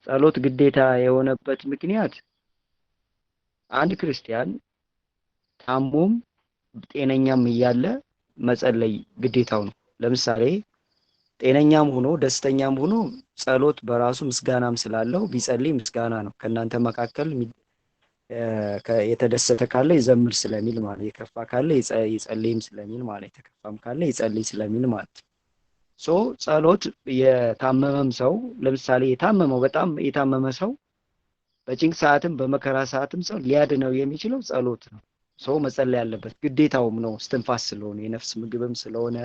ጸሎት ግዴታ የሆነበት ምክንያት አንድ ክርስቲያን ታሞም ጤነኛም እያለ መጸለይ ግዴታው ነው። ለምሳሌ ጤነኛም ሆኖ ደስተኛም ሆኖ ጸሎት በራሱ ምስጋናም ስላለው ቢጸልይ ምስጋና ነው። ከእናንተ መካከል የተደሰተ ካለ ይዘምር ስለሚል ማለት፣ የከፋ ካለ ይጸልይም ስለሚል ማለት፣ የተከፋም ካለ ይጸልይ ስለሚል ማለት። So ጸሎት የታመመም ሰው፣ ለምሳሌ የታመመው፣ በጣም የታመመ ሰው በጭንቅ ሰዓትም በመከራ ሰዓትም ሰው ሊያድነው የሚችለው ጸሎት ነው። ሰው መጸለይ ያለበት ግዴታውም ነው። እስትንፋስ ስለሆነ፣ የነፍስ ምግብም ስለሆነ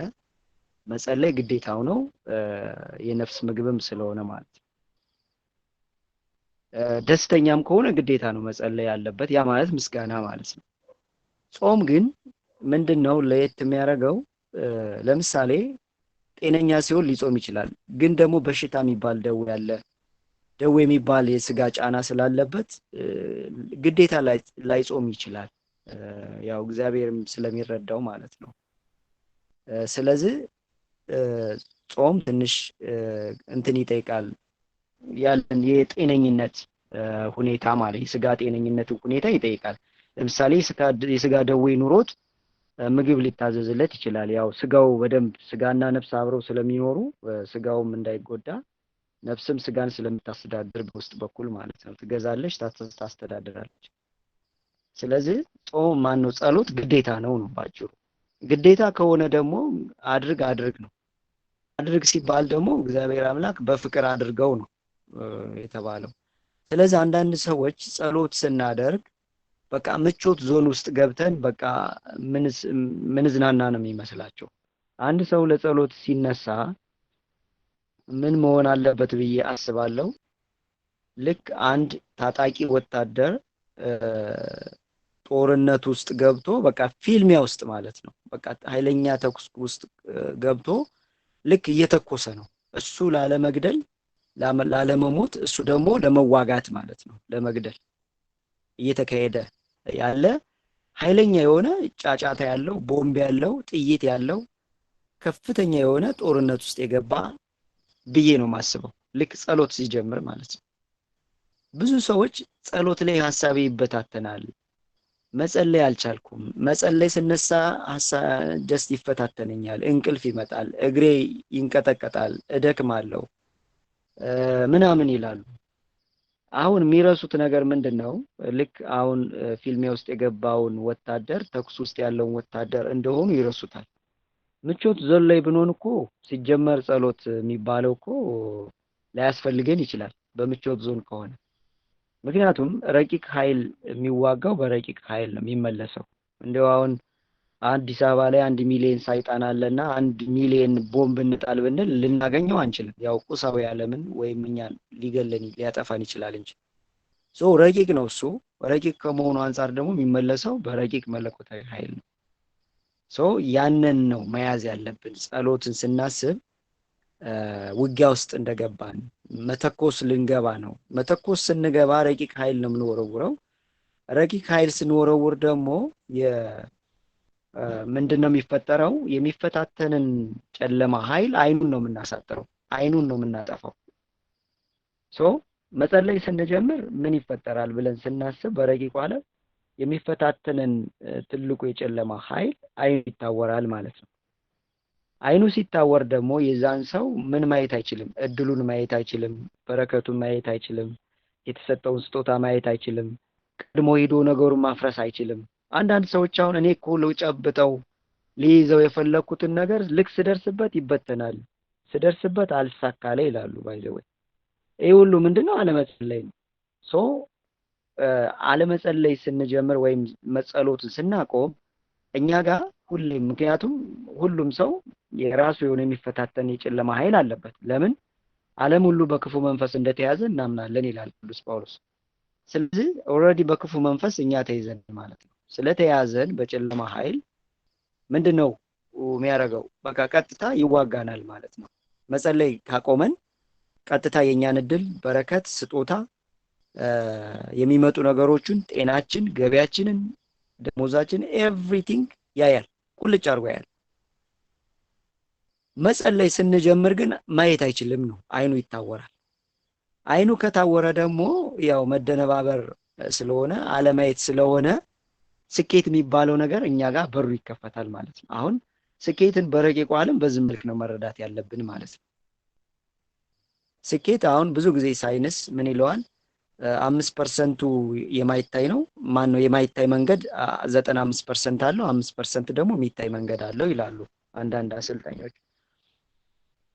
መጸለይ ግዴታው ነው። የነፍስ ምግብም ስለሆነ ማለት ነው። ደስተኛም ከሆነ ግዴታ ነው መጸለይ ያለበት። ያ ማለት ምስጋና ማለት ነው። ጾም ግን ምንድን ነው ለየት የሚያደርገው? ለምሳሌ ጤነኛ ሲሆን ሊጾም ይችላል። ግን ደግሞ በሽታ የሚባል ደዌ ያለ፣ ደዌ የሚባል የስጋ ጫና ስላለበት ግዴታ ላይጾም ይችላል። ያው እግዚአብሔርም ስለሚረዳው ማለት ነው። ስለዚህ ጾም ትንሽ እንትን ይጠይቃል፣ ያለን የጤነኝነት ሁኔታ ማለት የስጋ ጤነኝነት ሁኔታ ይጠይቃል። ለምሳሌ የስጋ ደዌ ኑሮት ምግብ ሊታዘዝለት ይችላል። ያው ስጋው በደንብ ስጋና ነፍስ አብረው ስለሚኖሩ ስጋውም እንዳይጎዳ፣ ነፍስም ስጋን ስለምታስተዳድር በውስጥ በኩል ማለት ነው፣ ትገዛለች፣ ታስተዳድራለች። ስለዚህ ጾም ማነው ጸሎት ግዴታ ነው ነው ባጭሩ። ግዴታ ከሆነ ደግሞ አድርግ አድርግ ነው። አድርግ ሲባል ደግሞ እግዚአብሔር አምላክ በፍቅር አድርገው ነው የተባለው። ስለዚህ አንዳንድ ሰዎች ጸሎት ስናደርግ በቃ ምቾት ዞን ውስጥ ገብተን በቃ ምንዝናና ነው የሚመስላቸው። አንድ ሰው ለጸሎት ሲነሳ ምን መሆን አለበት ብዬ አስባለሁ? ልክ አንድ ታጣቂ ወታደር ጦርነት ውስጥ ገብቶ በቃ ፊልሚያ ውስጥ ማለት ነው። በቃ ኃይለኛ ተኩስ ውስጥ ገብቶ ልክ እየተኮሰ ነው። እሱ ላለመግደል፣ ላለመሞት፣ እሱ ደግሞ ለመዋጋት ማለት ነው፣ ለመግደል እየተካሄደ ያለ ኃይለኛ የሆነ ጫጫታ ያለው፣ ቦምብ ያለው፣ ጥይት ያለው ከፍተኛ የሆነ ጦርነት ውስጥ የገባ ብዬ ነው የማስበው። ልክ ጸሎት ሲጀምር ማለት ነው። ብዙ ሰዎች ጸሎት ላይ ሀሳቤ ይበታተናል፣ መጸለይ አልቻልኩም፣ መጸለይ ስነሳ just ይፈታተነኛል፣ እንቅልፍ ይመጣል፣ እግሬ ይንቀጠቀጣል፣ እደክማለሁ ምናምን ይላሉ። አሁን የሚረሱት ነገር ምንድን ነው? ልክ አሁን ፊልሚያ ውስጥ የገባውን ወታደር፣ ተኩስ ውስጥ ያለውን ወታደር እንደሆኑ ይረሱታል። ምቾት ዞን ላይ ብንሆን እኮ ሲጀመር ጸሎት የሚባለው እኮ ላያስፈልገን ይችላል በምቾት ዞን ከሆነ። ምክንያቱም ረቂቅ ኃይል የሚዋጋው በረቂቅ ኃይል ነው የሚመለሰው። እንደው አሁን አዲስ አበባ ላይ 1 ሚሊዮን ሰይጣን አለና 1 ሚሊዮን ቦምብ እንጣል ብንል ልናገኘው አንችልም። ያው ቁሳዊ ዓለምን ወይም እኛን ሊገለን ሊያጠፋን ይችላል እንጂ። So ረቂቅ ነው እሱ። ረቂቅ ከመሆኑ አንጻር ደግሞ የሚመለሰው በረቂቅ መለኮታዊ ኃይል ነው። So ያንን ነው መያዝ ያለብን። ጸሎትን ስናስብ ውጊያ ውስጥ እንደገባን፣ መተኮስ ልንገባ ነው። መተኮስ ስንገባ ረቂቅ ኃይል ነው የምንወረውረው። ረቂቅ ኃይል ስንወረውር ደግሞ ምንድን ነው የሚፈጠረው? የሚፈታተንን ጨለማ ኃይል አይኑን ነው የምናሳጥረው፣ አይኑን ነው የምናጠፋው። So መጸለይ ስንጀምር ምን ይፈጠራል ብለን ስናስብ በረቂቁ ዓለም የሚፈታተንን ትልቁ የጨለማ ኃይል አይኑ ይታወራል ማለት ነው። አይኑ ሲታወር ደግሞ የዛን ሰው ምን ማየት አይችልም፣ እድሉን ማየት አይችልም፣ በረከቱን ማየት አይችልም፣ የተሰጠውን ስጦታ ማየት አይችልም፣ ቀድሞ ሄዶ ነገሩን ማፍረስ አይችልም። አንዳንድ ሰዎች አሁን እኔ እኮ ልጨብጠው ሊይዘው የፈለግኩትን ነገር ልክ ስደርስበት ይበተናል፣ ስደርስበት አልሳካለ ይላሉ። By the way ይህ ሁሉ ምንድነው? አለመጸለይ ነው። So አለመጸለይ ስንጀምር ወይም መጸሎትን ስናቆም እኛ ጋር ሁሌም፣ ምክንያቱም ሁሉም ሰው የራሱ የሆነ የሚፈታተን የጨለማ ኃይል አለበት። ለምን? ዓለም ሁሉ በክፉ መንፈስ እንደተያዘ እናምናለን ይላል ቅዱስ ጳውሎስ። ስለዚህ already በክፉ መንፈስ እኛ ተይዘን ማለት ነው። ስለተያዘን በጨለማ ኃይል ምንድን ነው የሚያደርገው? በቃ ቀጥታ ይዋጋናል ማለት ነው። መጸለይ ካቆመን ቀጥታ የእኛን እድል፣ በረከት፣ ስጦታ፣ የሚመጡ ነገሮችን፣ ጤናችን፣ ገቢያችንን፣ ደሞዛችን፣ everything ያያል፣ ቁልጭ አድርጎ ያያል። መጸለይ ስንጀምር ግን ማየት አይችልም ነው፣ አይኑ ይታወራል። አይኑ ከታወረ ደግሞ ያው መደነባበር ስለሆነ አለማየት ስለሆነ ስኬት የሚባለው ነገር እኛ ጋር በሩ ይከፈታል ማለት ነው። አሁን ስኬትን በረቂቁ ዓለም በዚህ መልክ ነው መረዳት ያለብን ማለት ነው። ስኬት አሁን ብዙ ጊዜ ሳይንስ ምን ይለዋል? 5% የማይታይ ነው። ማን ነው የማይታይ መንገድ 95% አለው፣ 5% ደግሞ የሚታይ መንገድ አለው ይላሉ አንዳንድ አሰልጣኞች።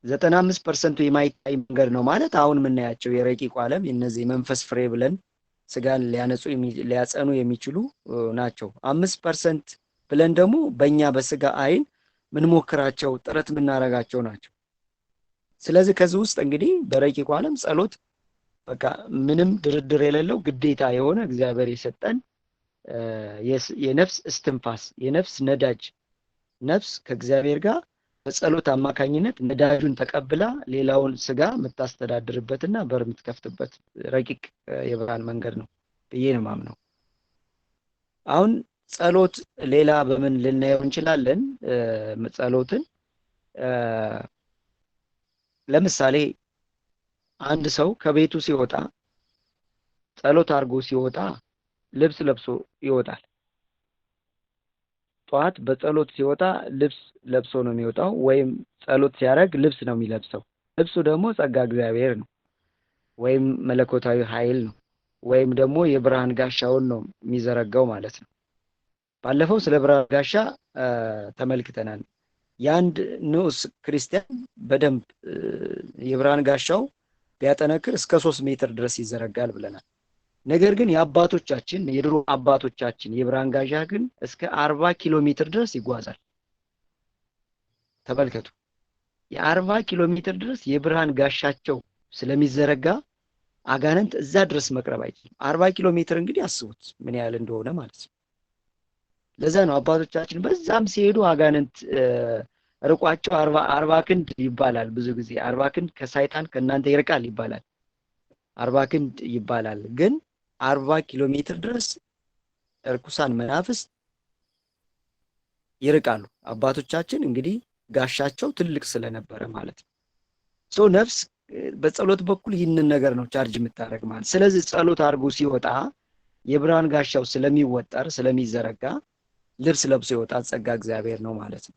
95% የማይታይ መንገድ ነው ማለት አሁን የምናያቸው የረቂቁ ዓለም እነዚህ የመንፈስ ፍሬ ብለን ስጋን ሊያነጹ ሊያጸኑ የሚችሉ ናቸው። 5% ብለን ደግሞ በእኛ በስጋ አይን ምንሞክራቸው ጥረት የምናረጋቸው ናቸው። ስለዚህ ከዚህ ውስጥ እንግዲህ በረቂቁ ዓለም ጸሎት በቃ ምንም ድርድር የሌለው ግዴታ የሆነ እግዚአብሔር የሰጠን የነፍስ እስትንፋስ፣ የነፍስ ነዳጅ፣ ነፍስ ከእግዚአብሔር ጋር በጸሎት አማካኝነት ነዳጁን ተቀብላ ሌላውን ስጋ የምታስተዳድርበትና በር የምትከፍትበት ረቂቅ የብርሃን መንገድ ነው ብዬ ነው የማምነው። አሁን ጸሎት ሌላ በምን ልናየው እንችላለን? ጸሎትን ለምሳሌ አንድ ሰው ከቤቱ ሲወጣ ጸሎት አድርጎ ሲወጣ ልብስ ለብሶ ይወጣል። ጠዋት በጸሎት ሲወጣ ልብስ ለብሶ ነው የሚወጣው፣ ወይም ጸሎት ሲያደርግ ልብስ ነው የሚለብሰው። ልብሱ ደግሞ ጸጋ እግዚአብሔር ነው፣ ወይም መለኮታዊ ኃይል ነው፣ ወይም ደግሞ የብርሃን ጋሻውን ነው የሚዘረጋው ማለት ነው። ባለፈው ስለ ብርሃን ጋሻ ተመልክተናል። የአንድ ንዑስ ክርስቲያን በደንብ የብርሃን ጋሻው ቢያጠነክር እስከ 3 ሜትር ድረስ ይዘረጋል ብለናል። ነገር ግን የአባቶቻችን የድሮ አባቶቻችን የብርሃን ጋሻ ግን እስከ 40 ኪሎ ሜትር ድረስ ይጓዛል። ተመልከቱ፣ የ40 ኪሎ ሜትር ድረስ የብርሃን ጋሻቸው ስለሚዘረጋ አጋንንት እዛ ድረስ መቅረብ አይችልም። 40 ኪሎ ሜትር እንግዲህ አስቡት ምን ያህል እንደሆነ ማለት ነው። ለዛ ነው አባቶቻችን በዛም ሲሄዱ አጋንንት ርቋቸው 40 ክንድ ይባላል። ብዙ ጊዜ 40 ክንድ ከሳይጣን ከእናንተ ይርቃል ይባላል። 40 ክንድ ይባላል። ግን 40 ኪሎ ሜትር ድረስ እርኩሳን መናፍስት ይርቃሉ። አባቶቻችን እንግዲህ ጋሻቸው ትልቅ ስለነበረ ማለት ነው። so ነፍስ በጸሎት በኩል ይህንን ነገር ነው ቻርጅ የምታደርግ ማለት። ስለዚህ ጸሎት አድርጎ ሲወጣ የብርሃን ጋሻው ስለሚወጠር ስለሚዘረጋ ልብስ ለብሶ ይወጣል። ጸጋ እግዚአብሔር ነው ማለት ነው።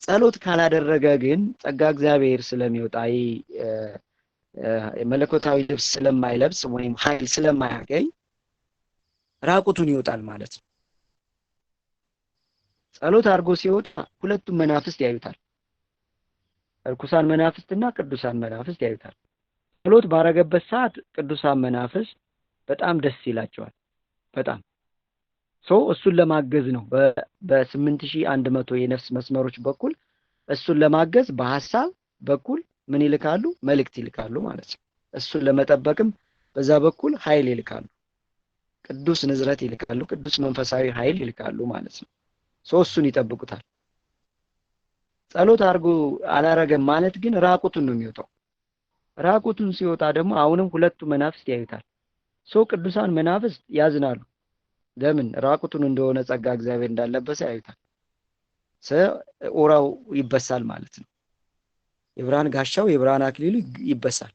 ጸሎት ካላደረገ ግን ጸጋ እግዚአብሔር ስለሚወጣ መለኮታዊ ልብስ ስለማይለብስ ወይም ኃይል ስለማያገኝ ራቁቱን ይወጣል ማለት ነው። ጸሎት አድርጎ ሲወጣ ሁለቱም መናፍስት ያዩታል። እርኩሳን መናፍስትና ቅዱሳን መናፍስት ያዩታል። ጸሎት ባረገበት ሰዓት ቅዱሳን መናፍስት በጣም ደስ ይላቸዋል። በጣም so እሱን ለማገዝ ነው በ8100 የነፍስ መስመሮች በኩል እሱን ለማገዝ በሐሳብ በኩል ምን ይልካሉ? መልእክት ይልካሉ ማለት ነው። እሱን ለመጠበቅም በዛ በኩል ኃይል ይልካሉ። ቅዱስ ንዝረት ይልካሉ፣ ቅዱስ መንፈሳዊ ኃይል ይልካሉ ማለት ነው። so እሱን ይጠብቁታል። ጸሎት አድርጎ አላረገም ማለት ግን ራቁቱን ነው የሚወጣው። ራቁቱን ሲወጣ ደግሞ አሁንም ሁለቱ መናፍስት ያዩታል። so ቅዱሳን መናፍስት ያዝናሉ። ለምን? ራቁቱን እንደሆነ ጸጋ እግዚአብሔር እንዳለበሰ ያዩታል። ኦራው ይበሳል ማለት ነው። የብርሃን ጋሻው የብርሃን አክሊሉ ይበሳል።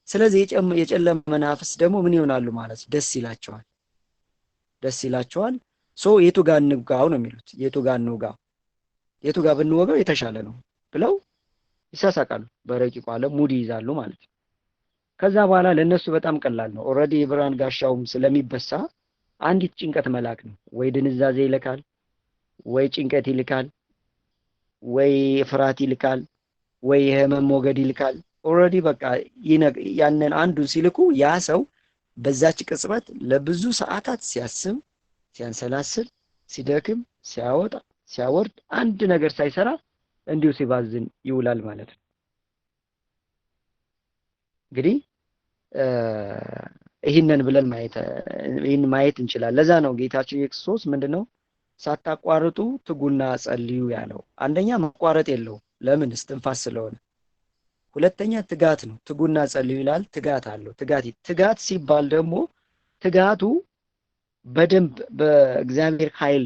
ስለዚህ የጨለማ መናፍስት ደግሞ ምን ይሆናሉ ማለት ነው? ደስ ይላቸዋል። ደስ ይላቸዋል። so የቱ ጋር እንውጋው ነው የሚሉት። የቱ ጋር እንውጋው፣ የቱ ጋር ብንወጋው የተሻለ ነው ብለው ይሳሳቃሉ። በረቂቁ ዓለም mood ይይዛሉ ማለት ነው። ከዛ በኋላ ለነሱ በጣም ቀላል ነው። already የብርሃን ጋሻውም ስለሚበሳ አንዲት ጭንቀት መላክ ነው። ወይ ድንዛዜ ይልካል፣ ወይ ጭንቀት ይልካል፣ ወይ ፍርሃት ይልካል፣ ወይ የህመም ሞገድ ይልካል። already በቃ ያንን አንዱን ሲልኩ ያ ሰው በዛች ቅጽበት ለብዙ ሰዓታት ሲያስብ፣ ሲያንሰላስል፣ ሲደክም፣ ሲያወጣ፣ ሲያወርድ አንድ ነገር ሳይሰራ እንዲሁ ሲባዝን ይውላል ማለት ነው። እንግዲህ ይህንን ብለን ማየት ይህን ማየት እንችላለን። ለዛ ነው ጌታችን ኢየሱስ ክርስቶስ ምንድነው ሳታቋርጡ ትጉና ጸልዩ ያለው። አንደኛ ማቋረጥ የለውም። ለምን? እስትንፋስ ስለሆነ። ሁለተኛ ትጋት ነው። ትጉና ጸልዩ ይላል። ትጋት አለው። ትጋት ሲባል ደግሞ ትጋቱ በደንብ በእግዚአብሔር ኃይል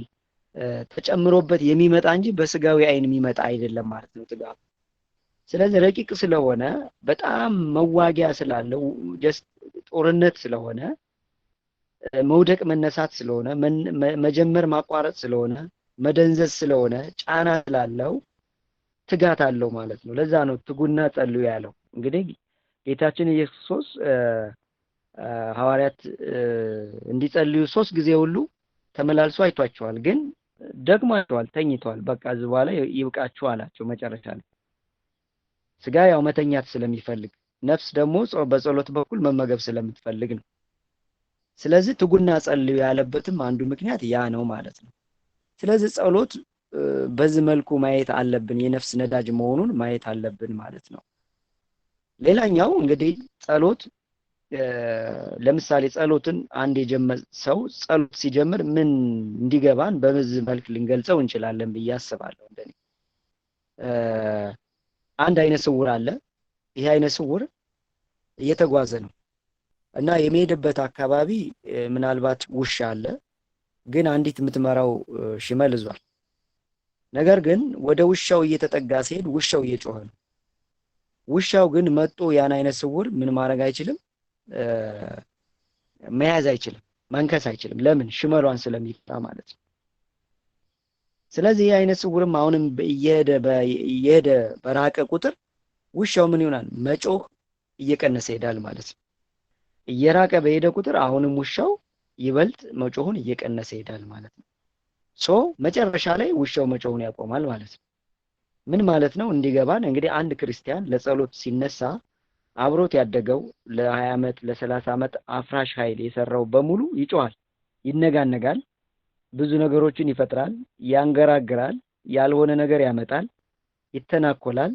ተጨምሮበት የሚመጣ እንጂ በስጋዊ አይን የሚመጣ አይደለም ማለት ነው። ትጋቱ ስለዚህ ረቂቅ ስለሆነ በጣም መዋጊያ ስላለው just ጦርነት ስለሆነ መውደቅ መነሳት ስለሆነ መጀመር ማቋረጥ ስለሆነ መደንዘዝ ስለሆነ ጫና ስላለው ትጋት አለው ማለት ነው። ለዛ ነው ትጉና ጸልዩ ያለው። እንግዲህ ጌታችን ኢየሱስ ክርስቶስ ሐዋርያት እንዲጸልዩ 3 ጊዜ ሁሉ ተመላልሶ አይቷቸዋል። ግን ደግሟቸዋል፣ ተኝተዋል። በቃ እዚህ በኋላ ይብቃችሁ አላቸው። መጨረሻ ላይ ስጋ ያው መተኛት ስለሚፈልግ ነፍስ ደግሞ በጸሎት በኩል መመገብ ስለምትፈልግ ነው። ስለዚህ ትጉና ጸልዩ ያለበትም አንዱ ምክንያት ያ ነው ማለት ነው። ስለዚህ ጸሎት በዚህ መልኩ ማየት አለብን፣ የነፍስ ነዳጅ መሆኑን ማየት አለብን ማለት ነው። ሌላኛው እንግዲህ ጸሎት ለምሳሌ ጸሎትን አንድ የጀመረ ሰው ጸሎት ሲጀምር ምን እንዲገባን በዚህ መልክ ልንገልጸው እንችላለን ብዬ አስባለሁ። እንደኔ አንድ አይነ ስውር አለ። ይሄ አይነ ስውር እየተጓዘ ነው እና የሚሄድበት አካባቢ ምናልባት ውሻ አለ፣ ግን አንዲት የምትመራው ሽመል ይዟል። ነገር ግን ወደ ውሻው እየተጠጋ ሲሄድ ውሻው እየጮኸ ነው። ውሻው ግን መጥቶ ያን አይነ ስውር ምን ማድረግ አይችልም፣ መያዝ አይችልም፣ መንከስ አይችልም። ለምን? ሽመሏን ስለሚፈራ ማለት ነው። ስለዚህ ይህ አይነ ስውርም አሁንም እየሄደ በራቀ ቁጥር ውሻው ምን ይሆናል? መጮህ እየቀነሰ ይሄዳል ማለት ነው። እየራቀ በሄደ ቁጥር አሁንም ውሻው ይበልጥ መጮሁን እየቀነሰ ይሄዳል ማለት ነው። so መጨረሻ ላይ ውሻው መጮሁን ያቆማል ማለት ነው። ምን ማለት ነው? እንዲገባን እንግዲህ አንድ ክርስቲያን ለጸሎት ሲነሳ አብሮት ያደገው ለ20 ዓመት ለ30 ዓመት አፍራሽ ኃይል የሰራው በሙሉ ይጮሃል፣ ይነጋነጋል፣ ብዙ ነገሮችን ይፈጥራል፣ ያንገራግራል፣ ያልሆነ ነገር ያመጣል፣ ይተናኮላል።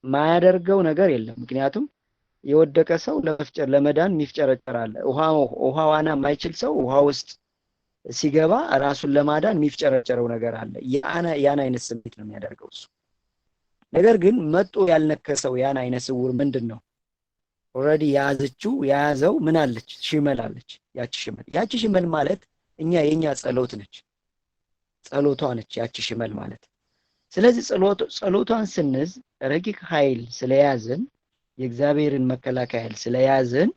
ማያደርገው ነገር የለም። ምክንያቱም የወደቀ ሰው ለመፍጨር ለመዳን የሚፍጨረጨር አለ። ውሃ ዋና የማይችል ሰው ውሃ ውስጥ ሲገባ ራሱን ለማዳን የሚፍጨረጨረው ነገር አለ። ያን አይነት ስሜት ነው የሚያደርገው እሱ። ነገር ግን መጦ ያልነከሰው ያን አይነ ስውር ምንድን ነው? already የያዘችው የያዘው ምን አለች? ሽመል አለች። ያቺ ሽመል ማለት እኛ የኛ ጸሎት ነች። ጸሎቷ ነች ያቺ ሽመል ማለት። ስለዚህ ጸሎቷን ስንዝ ረቂቅ ኃይል ስለያዝን የእግዚአብሔርን መከላከያ ኃይል ስለያዝን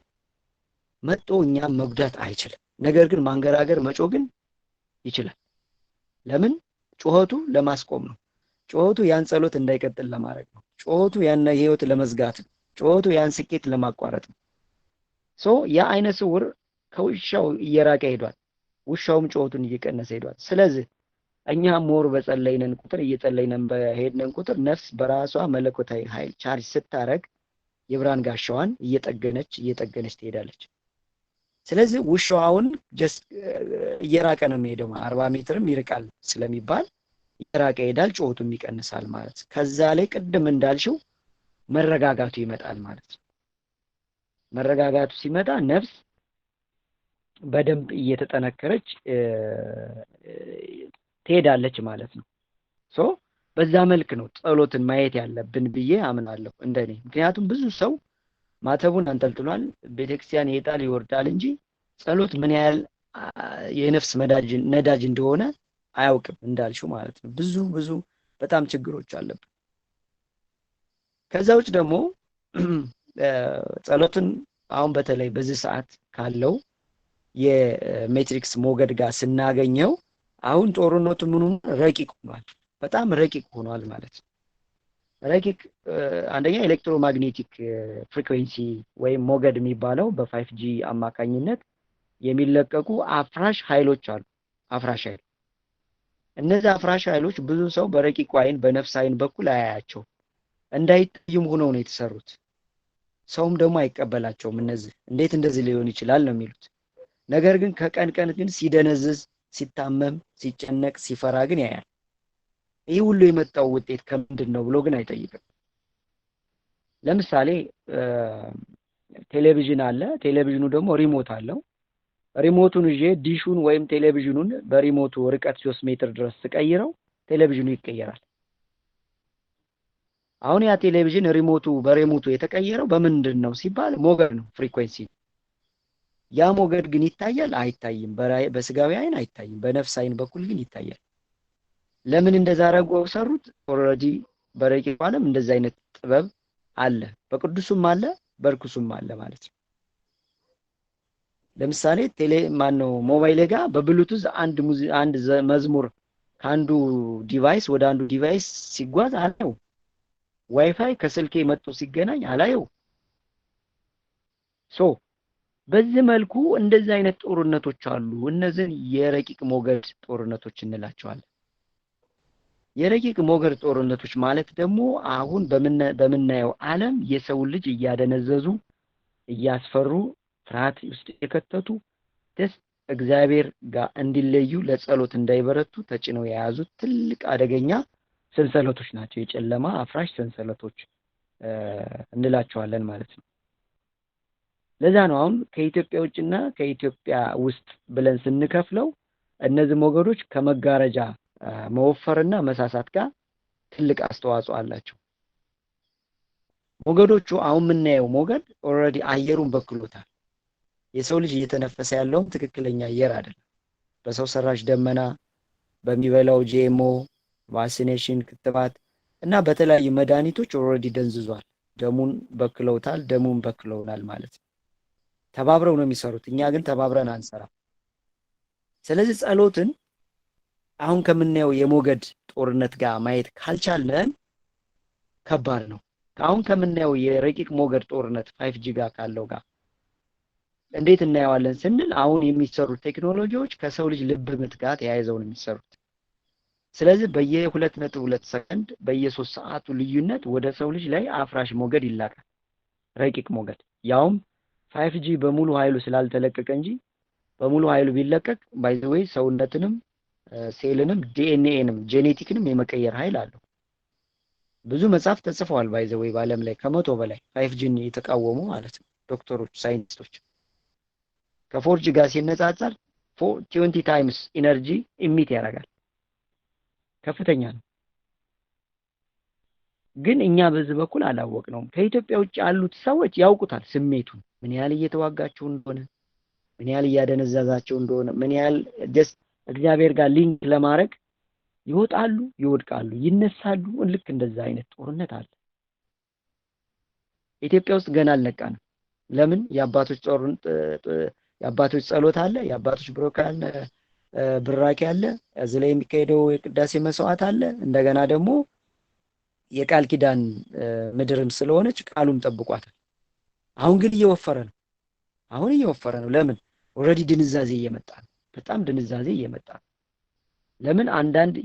መጦ እኛም መጉዳት አይችልም። ነገር ግን ማንገራገር መጮህ ግን ይችላል። ለምን? ጩኸቱ ለማስቆም ነው። ጩኸቱ ያን ጸሎት እንዳይቀጥል ለማድረግ ነው። ጩኸቱ ያን ህይወት ለመዝጋት ነው። ጩኸቱ ያን ስኬት ለማቋረጥ ነው። so ያ አይነ ስውር ከውሻው እየራቀ ሄዷል። ውሻውም ጩኸቱን እየቀነሰ ሄዷል። ስለዚህ እኛ more በጸለይነን ቁጥር እየጸለይነን በሄድነን ቁጥር ነፍስ በራሷ መለኮታዊ ኃይል ቻርጅ ስታረግ የብርሃን ጋሻዋን እየጠገነች እየጠገነች ትሄዳለች። ስለዚህ ውሻው አሁን just እየራቀ ነው የሚሄደው። 40 ሜትርም ይርቃል ስለሚባል እየራቀ ይሄዳል፣ ጩኸቱም ይቀንሳል ማለት። ከዛ ላይ ቅድም እንዳልሽው መረጋጋቱ ይመጣል ማለት ነው። መረጋጋቱ ሲመጣ ነፍስ በደንብ እየተጠነከረች ትሄዳለች ማለት ነው። so በዛ መልክ ነው ጸሎትን ማየት ያለብን ብዬ አምናለሁ እንደኔ። ምክንያቱም ብዙ ሰው ማተቡን አንጠልጥሏል፣ ቤተክርስቲያን ይሄዳል ይወርዳል እንጂ ጸሎት ምን ያህል የነፍስ ነዳጅ እንደሆነ አያውቅም እንዳልሽው ማለት ነው። ብዙ ብዙ በጣም ችግሮች አለብን። ከዛ ውጭ ደግሞ ጸሎትን አሁን በተለይ በዚህ ሰዓት ካለው የሜትሪክስ ሞገድ ጋር ስናገኘው አሁን ጦርነቱ ምኑ ረቂቅ ሆኗል። በጣም ረቂቅ ሆኗል ማለት ነው። ረቂቅ አንደኛ electromagnetic frequency ወይም ሞገድ የሚባለው በ5G አማካኝነት የሚለቀቁ አፍራሽ ኃይሎች አሉ። አፍራሽ ኃይል እነዚህ አፍራሽ ኃይሎች ብዙ ሰው በረቂቁ አይን በነፍስ አይን በኩል አያያቸው፣ እንዳይታዩም ሆነው ነው የተሰሩት። ሰውም ደግሞ አይቀበላቸውም። እነዚህ እንዴት እንደዚህ ሊሆን ይችላል ነው የሚሉት። ነገር ግን ከቀን ቀን ግን ሲደነዝዝ፣ ሲታመም፣ ሲጨነቅ፣ ሲፈራ ግን ያያል። ይህ ሁሉ የመጣው ውጤት ከምንድን ነው ብሎ ግን አይጠይቅም። ለምሳሌ ቴሌቪዥን አለ። ቴሌቪዥኑ ደግሞ remote አለው። remote ኡን ይዤ ዲሹን ወይም ቴሌቪዥኑን በ remote ኡ ርቀት 3 ሜትር ድረስ ስቀይረው ቴሌቪዥኑ ይቀየራል። አሁን ያ ቴሌቪዥን remote ኡ በ remote ኡ የተቀየረው በምንድን ነው ሲባል ሞገድ ነው፣ frequency። ያ ሞገድ ግን ይታያል? አይታይም። በስጋዊ አይን አይታይም። በነፍስ አይን በኩል ግን ይታያል። ለምን እንደዛ አደረገው ሰሩት? already በረቂቁ ዓለም እንደዛ አይነት ጥበብ አለ። በቅዱሱም አለ በርኩሱም አለ ማለት ነው። ለምሳሌ ቴሌ ማነው ሞባይል ጋር በብሉቱዝ አንድ አንድ መዝሙር ከአንዱ device ወደ አንዱ device ሲጓዝ አላየው። ዋይፋይ ከስልኬ መጥቶ ሲገናኝ አላየው። So በዚህ መልኩ እንደዚህ አይነት ጦርነቶች አሉ። እነዚህን የረቂቅ ሞገድ ጦርነቶች እንላቸዋለን። የረቂቅ ሞገድ ጦርነቶች ማለት ደግሞ አሁን በምናየው ዓለም የሰው ልጅ እያደነዘዙ እያስፈሩ ፍርሃት ውስጥ የከተቱ ደስ እግዚአብሔር ጋር እንዲለዩ ለጸሎት እንዳይበረቱ ተጭነው የያዙት ትልቅ አደገኛ ሰንሰለቶች ናቸው። የጨለማ አፍራሽ ሰንሰለቶች እንላቸዋለን ማለት ነው። ለዛ ነው አሁን ከኢትዮጵያ ውጭና ከኢትዮጵያ ውስጥ ብለን ስንከፍለው እነዚህ ሞገዶች ከመጋረጃ መወፈርና መሳሳት ጋር ትልቅ አስተዋጽኦ አላቸው። ሞገዶቹ አሁን የምናየው ሞገድ already አየሩን በክሎታል። የሰው ልጅ እየተነፈሰ ያለውም ትክክለኛ አየር አይደለም። በሰው ሰራሽ ደመና፣ በሚበላው GMO፣ vaccination፣ ክትባት እና በተለያዩ መድኃኒቶች already ደንዝዟል። ደሙን በክለውታል። ደሙን በክለውናል ማለት ነው። ተባብረው ነው የሚሰሩት። እኛ ግን ተባብረን አንሰራም። ስለዚህ ጸሎትን አሁን ከምናየው የሞገድ ጦርነት ጋር ማየት ካልቻለን ከባድ ነው። አሁን ከምናየው የረቂቅ ሞገድ ጦርነት 5G ጋር ካለው ጋር እንዴት እናየዋለን ስንል አሁን የሚሰሩት ቴክኖሎጂዎች ከሰው ልጅ ልብ ምት ጋር ተያይዘው ነው የሚሰሩት። ስለዚህ በየ2.2 ሰከንድ በየ3 ሰዓቱ ልዩነት ወደ ሰው ልጅ ላይ አፍራሽ ሞገድ ይላካል፣ ረቂቅ ሞገድ። ያውም 5G በሙሉ ኃይሉ ስላልተለቀቀ እንጂ በሙሉ ኃይሉ ቢለቀቅ by the way ሰውነትንም ሴልንም ዲኤንኤንም genetic ንም የመቀየር ኃይል አለው። ብዙ መጽሐፍ ተጽፈዋል by the way በዓለም ላይ ከ100 በላይ 5Gን የተቃወሙ ማለት ነው ዶክተሮች፣ ሳይንቲስቶች። ከ 4G ጋር ሲነጻጸር 20 times energy emit ያደርጋል። ከፍተኛ ነው። ግን እኛ በዚህ በኩል አላወቅነውም። ከኢትዮጵያ ውጭ ያሉት ሰዎች ያውቁታል ስሜቱን፣ ምን ያህል እየተዋጋቸው እንደሆነ፣ ምን ያህል እያደነዘዛቸው እንደሆነ፣ ምን ያህል just እግዚአብሔር ጋር link ለማድረግ ይወጣሉ፣ ይወድቃሉ፣ ይነሳሉ። ልክ እንደዛ አይነት ጦርነት አለ። ኢትዮጵያ ውስጥ ገና አልነቃንም። ለምን? የአባቶች ጸሎት አለ፣ የአባቶች ብራኬ አለ፣ እዚህ ላይ የሚካሄደው የቅዳሴ መስዋዕት አለ። እንደገና ደግሞ የቃል ኪዳን ምድርም ስለሆነች ቃሉም ጠብቋታል። አሁን ግን እየወፈረ ነው። አሁን እየወፈረ ነው። ለምን? already ድንዛዜ እየመጣ ነው። በጣም ድንዛዜ እየመጣ ነው። ለምን? አንዳንድ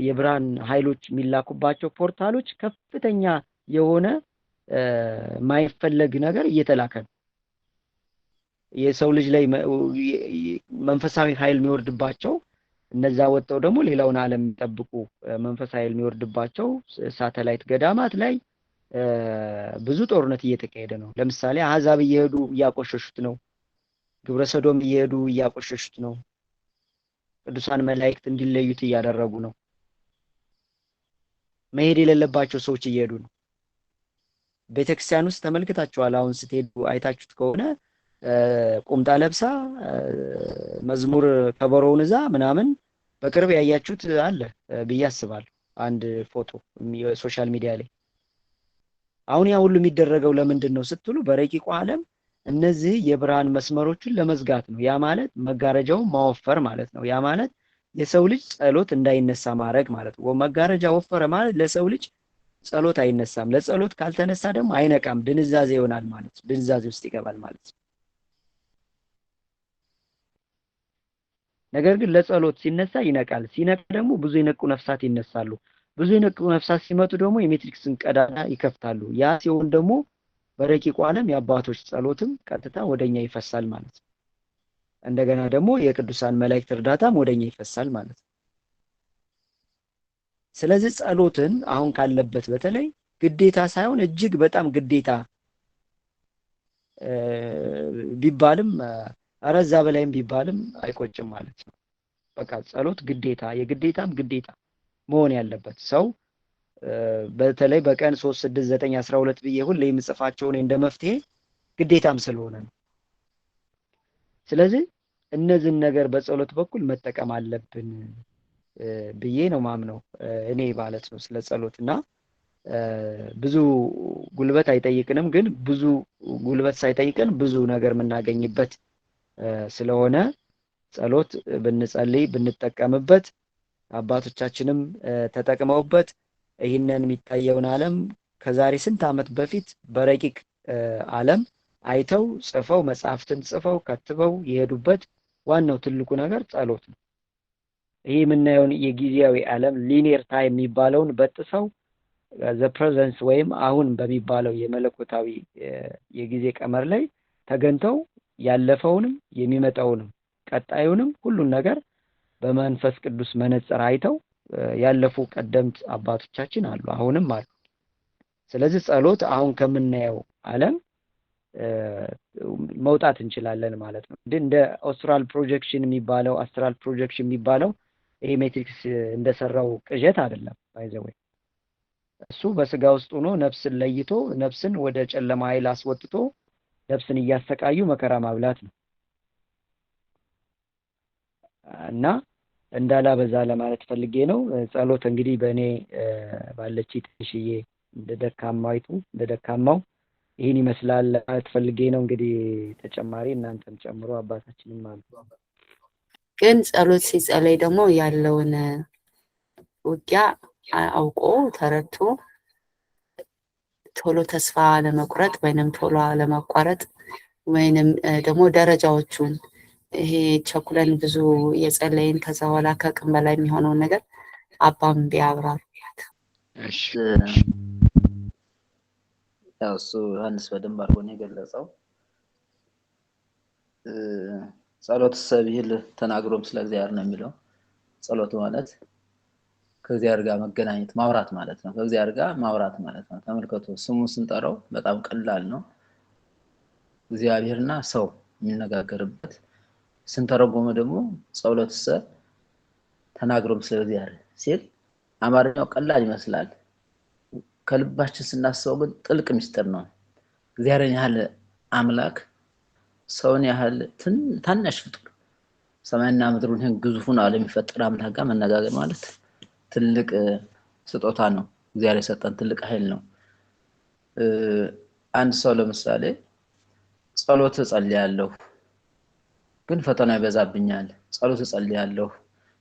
የብርሃን ኃይሎች የሚላኩባቸው portal ኦች ከፍተኛ የሆነ ማይፈለግ ነገር እየተላከ ነው። የሰው ልጅ ላይ መንፈሳዊ ኃይል የሚወርድባቸው እነዛ ወጥተው ደግሞ ሌላውን ዓለም የሚጠብቁ መንፈሳዊ ኃይል የሚወርድባቸው ሳተላይት ገዳማት ላይ ብዙ ጦርነት እየተካሄደ ነው። ለምሳሌ አሕዛብ እየሄዱ እያቆሸሹት ነው። ግብረ ሰዶም እየሄዱ እያቆሸሹት ነው። ቅዱሳን መላእክት እንዲለዩት እያደረጉ ነው። መሄድ የሌለባቸው ሰዎች እየሄዱ ነው። ቤተክርስቲያን ውስጥ ተመልክታችኋል። አሁን ስትሄዱ አይታችሁት ከሆነ ቁምጣ ለብሳ መዝሙር ከበሮውን እዛ ምናምን በቅርብ ያያችሁት አለ ብዬ አስባለሁ። አንድ ፎቶ social media ላይ። አሁን ያ ሁሉ የሚደረገው ለምንድን ነው ስትሉ በረቂቁ ዓለም እነዚህ የብርሃን መስመሮችን ለመዝጋት ነው። ያ ማለት መጋረጃውን ማወፈር ማለት ነው። ያ ማለት የሰው ልጅ ጸሎት እንዳይነሳ ማድረግ ማለት ነው። መጋረጃ ወፈረ ማለት ለሰው ልጅ ጸሎት አይነሳም። ለጸሎት ካልተነሳ ደግሞ አይነቃም፣ ድንዛዜ ይሆናል ማለት ነው። ድንዛዜ ውስጥ ይገባል ማለት ነው። ነገር ግን ለጸሎት ሲነሳ ይነቃል። ሲነቃ ደግሞ ብዙ የነቁ ነፍሳት ይነሳሉ። ብዙ የነቁ ነፍሳት ሲመጡ ደግሞ የሜትሪክስን ቀዳዳ ይከፍታሉ። ያ ሲሆን ደግሞ በረቂቁ ዓለም የአባቶች ጸሎትም ቀጥታ ወደኛ ይፈሳል ማለት ነው። እንደገና ደግሞ የቅዱሳን መላእክት እርዳታም ወደኛ ይፈሳል ማለት ነው። ስለዚህ ጸሎትን አሁን ካለበት በተለይ ግዴታ ሳይሆን እጅግ በጣም ግዴታ ቢባልም አረዛ በላይም ቢባልም አይቆጭም ማለት ነው። በቃ ጸሎት ግዴታ የግዴታም ግዴታ መሆን ያለበት ሰው በተለይ በቀን 3 6 9 12 ብዬ ሁሌ የምጽፋቸው እንደ መፍትሄ ግዴታም ስለሆነ ነው። ስለዚህ እነዚህን ነገር በጸሎት በኩል መጠቀም አለብን ብዬ ነው ማምነው እኔ ማለት ነው ስለ ጸሎትና። ብዙ ጉልበት አይጠይቅንም፣ ግን ብዙ ጉልበት ሳይጠይቅን ብዙ ነገር የምናገኝበት ስለሆነ ጸሎት ብንጸልይ ብንጠቀምበት፣ አባቶቻችንም ተጠቅመውበት ይህንን የሚታየውን ዓለም ከዛሬ ስንት ዓመት በፊት በረቂቅ ዓለም አይተው ጽፈው መጽሐፍትን ጽፈው ከትበው የሄዱበት ዋናው ትልቁ ነገር ጸሎት ነው። ይሄ የምናየውን የጊዜያዊ ዓለም linear time የሚባለውን በጥሰው the presence ወይም አሁን በሚባለው የመለኮታዊ የጊዜ ቀመር ላይ ተገንተው ያለፈውንም የሚመጣውንም ቀጣዩንም ሁሉን ነገር በመንፈስ ቅዱስ መነጽር አይተው ያለፉ ቀደምት አባቶቻችን አሉ፣ አሁንም አሉ። ስለዚህ ጸሎት አሁን ከምናየው ዓለም መውጣት እንችላለን ማለት ነው። እንደ astral projection የሚባለው astral projection የሚባለው ይሄ Matrix እንደሰራው ቅዠት አይደለም። By the way፣ እሱ በስጋ ውስጥ ሆኖ ነፍስን ለይቶ ነፍስን ወደ ጨለማ ኃይል አስወጥቶ ነፍስን እያሰቃዩ መከራ ማብላት ነው። እና እንዳላበዛ ለማለት ፈልጌ ነው። ጸሎት እንግዲህ በእኔ ባለች ትንሽዬ እንደ ደካማይቱ እንደ ደካማው ይህን ይመስላል ለማለት ፈልጌ ነው። እንግዲህ ተጨማሪ እናንተም ጨምሮ አባታችንም አሉ። ግን ጸሎት ሲጸለይ ደግሞ ያለውን ውጊያ አውቆ ተረድቶ ቶሎ ተስፋ አለመቁረጥ ወይንም ቶሎ አለማቋረጥ ወይንም ደግሞ ደረጃዎቹን ይሄ ቸኩለን ብዙ እየጸለይን ከዛ በኋላ ከአቅም በላይ የሚሆነውን ነገር አባም ቢያብራሩ። እሺ። ያው እሱ ዮሐንስ በደንብ አድርጎ ነው የገለጸው። ጸሎት ሰብሂል ተናግሮም ስለ እግዚአብሔር ነው የሚለው። ጸሎት ማለት ከእግዚአብሔር ጋር መገናኘት ማውራት ማለት ነው። ከእግዚአብሔር ጋር ማውራት ማለት ነው። ተመልከቱ፣ ስሙን ስንጠራው በጣም ቀላል ነው። እግዚአብሔርና ሰው የሚነጋገርበት ስንተረጎመ ደግሞ ጸሎትሰ ተናግሮም ስለ እግዚአብሔር ሲል አማርኛው ቀላል ይመስላል። ከልባችን ስናስበው ግን ጥልቅ ምስጢር ነው። እግዚአብሔርን ያህል አምላክ፣ ሰውን ያህል ታናሽ ፍጡር፣ ሰማይና ምድሩን ይህን ግዙፉን ዓለም የሚፈጥር አምላክ ጋር መነጋገር ማለት ትልቅ ስጦታ ነው። እግዚአብሔር የሰጠን ትልቅ ኃይል ነው። አንድ ሰው ለምሳሌ ጸሎት እጸልያለሁ ግን ፈተና ይበዛብኛል፣ ጸሎት እጸልያለሁ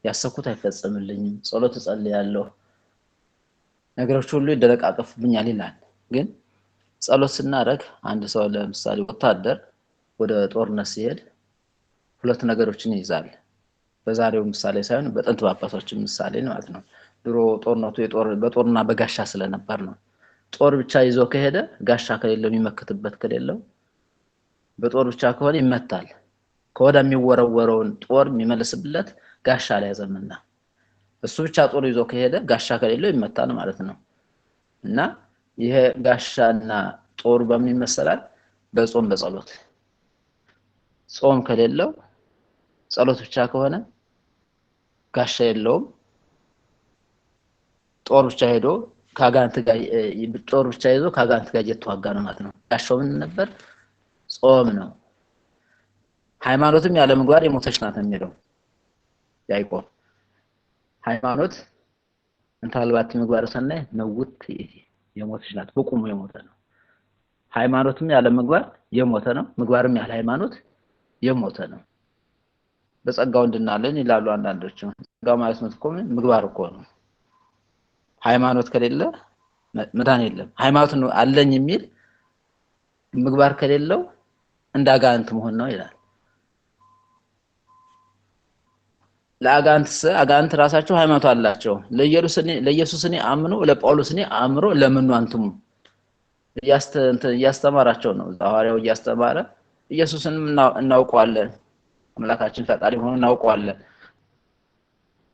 ያሰብኩት አይፈጸምልኝም፣ ጸሎት እጸልያለሁ ነገሮች ሁሉ ይደነቃቀፉብኛል ይላል። ግን ጸሎት ስናደርግ አንድ ሰው ለምሳሌ ወታደር ወደ ጦርነት ሲሄድ ሁለት ነገሮችን ይይዛል። በዛሬው ምሳሌ ሳይሆን በጥንት በአባቶች ምሳሌ ማለት ነው። ድሮ ጦርነቱ በጦርና በጋሻ ስለነበር ነው። ጦር ብቻ ይዞ ከሄደ ጋሻ ከሌለው፣ የሚመክትበት ከሌለው፣ በጦር ብቻ ከሆነ ይመታል። ከወደ የሚወረወረውን ጦር የሚመልስለት ጋሻ አልያዘምና እሱ ብቻ ጦር ይዞ ከሄደ ጋሻ ከሌለው ይመታል ማለት ነው። እና ይሄ ጋሻና ጦሩ በምን ይመሰላል? በጾም በጸሎት። ጾም ከሌለው፣ ጸሎት ብቻ ከሆነ ጋሻ የለውም። ጦር ብቻ ሄዶ ከአጋንንት ጋር፣ ጦር ብቻ ይዞ ከአጋንንት ጋር እየተዋጋ ነው ማለት ነው። ጋሻው ምን ነበር? ጾም ነው። ሃይማኖትም ያለ ምግባር የሞተች ናት የሚለው ያዕቆብ። ሃይማኖት እንተ አልባቲ ምግባረ ሰናይ ነውት የሞተች ናት፣ በቁሙ የሞተ ነው። ሃይማኖትም ያለ ምግባር የሞተ ነው፣ ምግባርም ያለ ሃይማኖት የሞተ ነው። በጸጋው እንድናለን ይላሉ አንዳንዶች። ጸጋው ማለት ነው እኮ ምግባር እኮ ነው። ሃይማኖት ከሌለ መዳን የለም። ሃይማኖት አለኝ የሚል ምግባር ከሌለው እንደ አጋንንት መሆን ነው ይላል። ለአጋንንት አጋንንት ራሳቸው ሃይማኖት አላቸው። ለኢየሱስ እኔ አምኖ ለጳውሎስ እኔ አምሮ ለምኑ አንትሙ እያስተማራቸው ነው። ሐዋርያው እያስተማረ ኢየሱስንም እናውቀዋለን፣ አምላካችን ፈጣሪ ሆኖ እናውቀዋለን።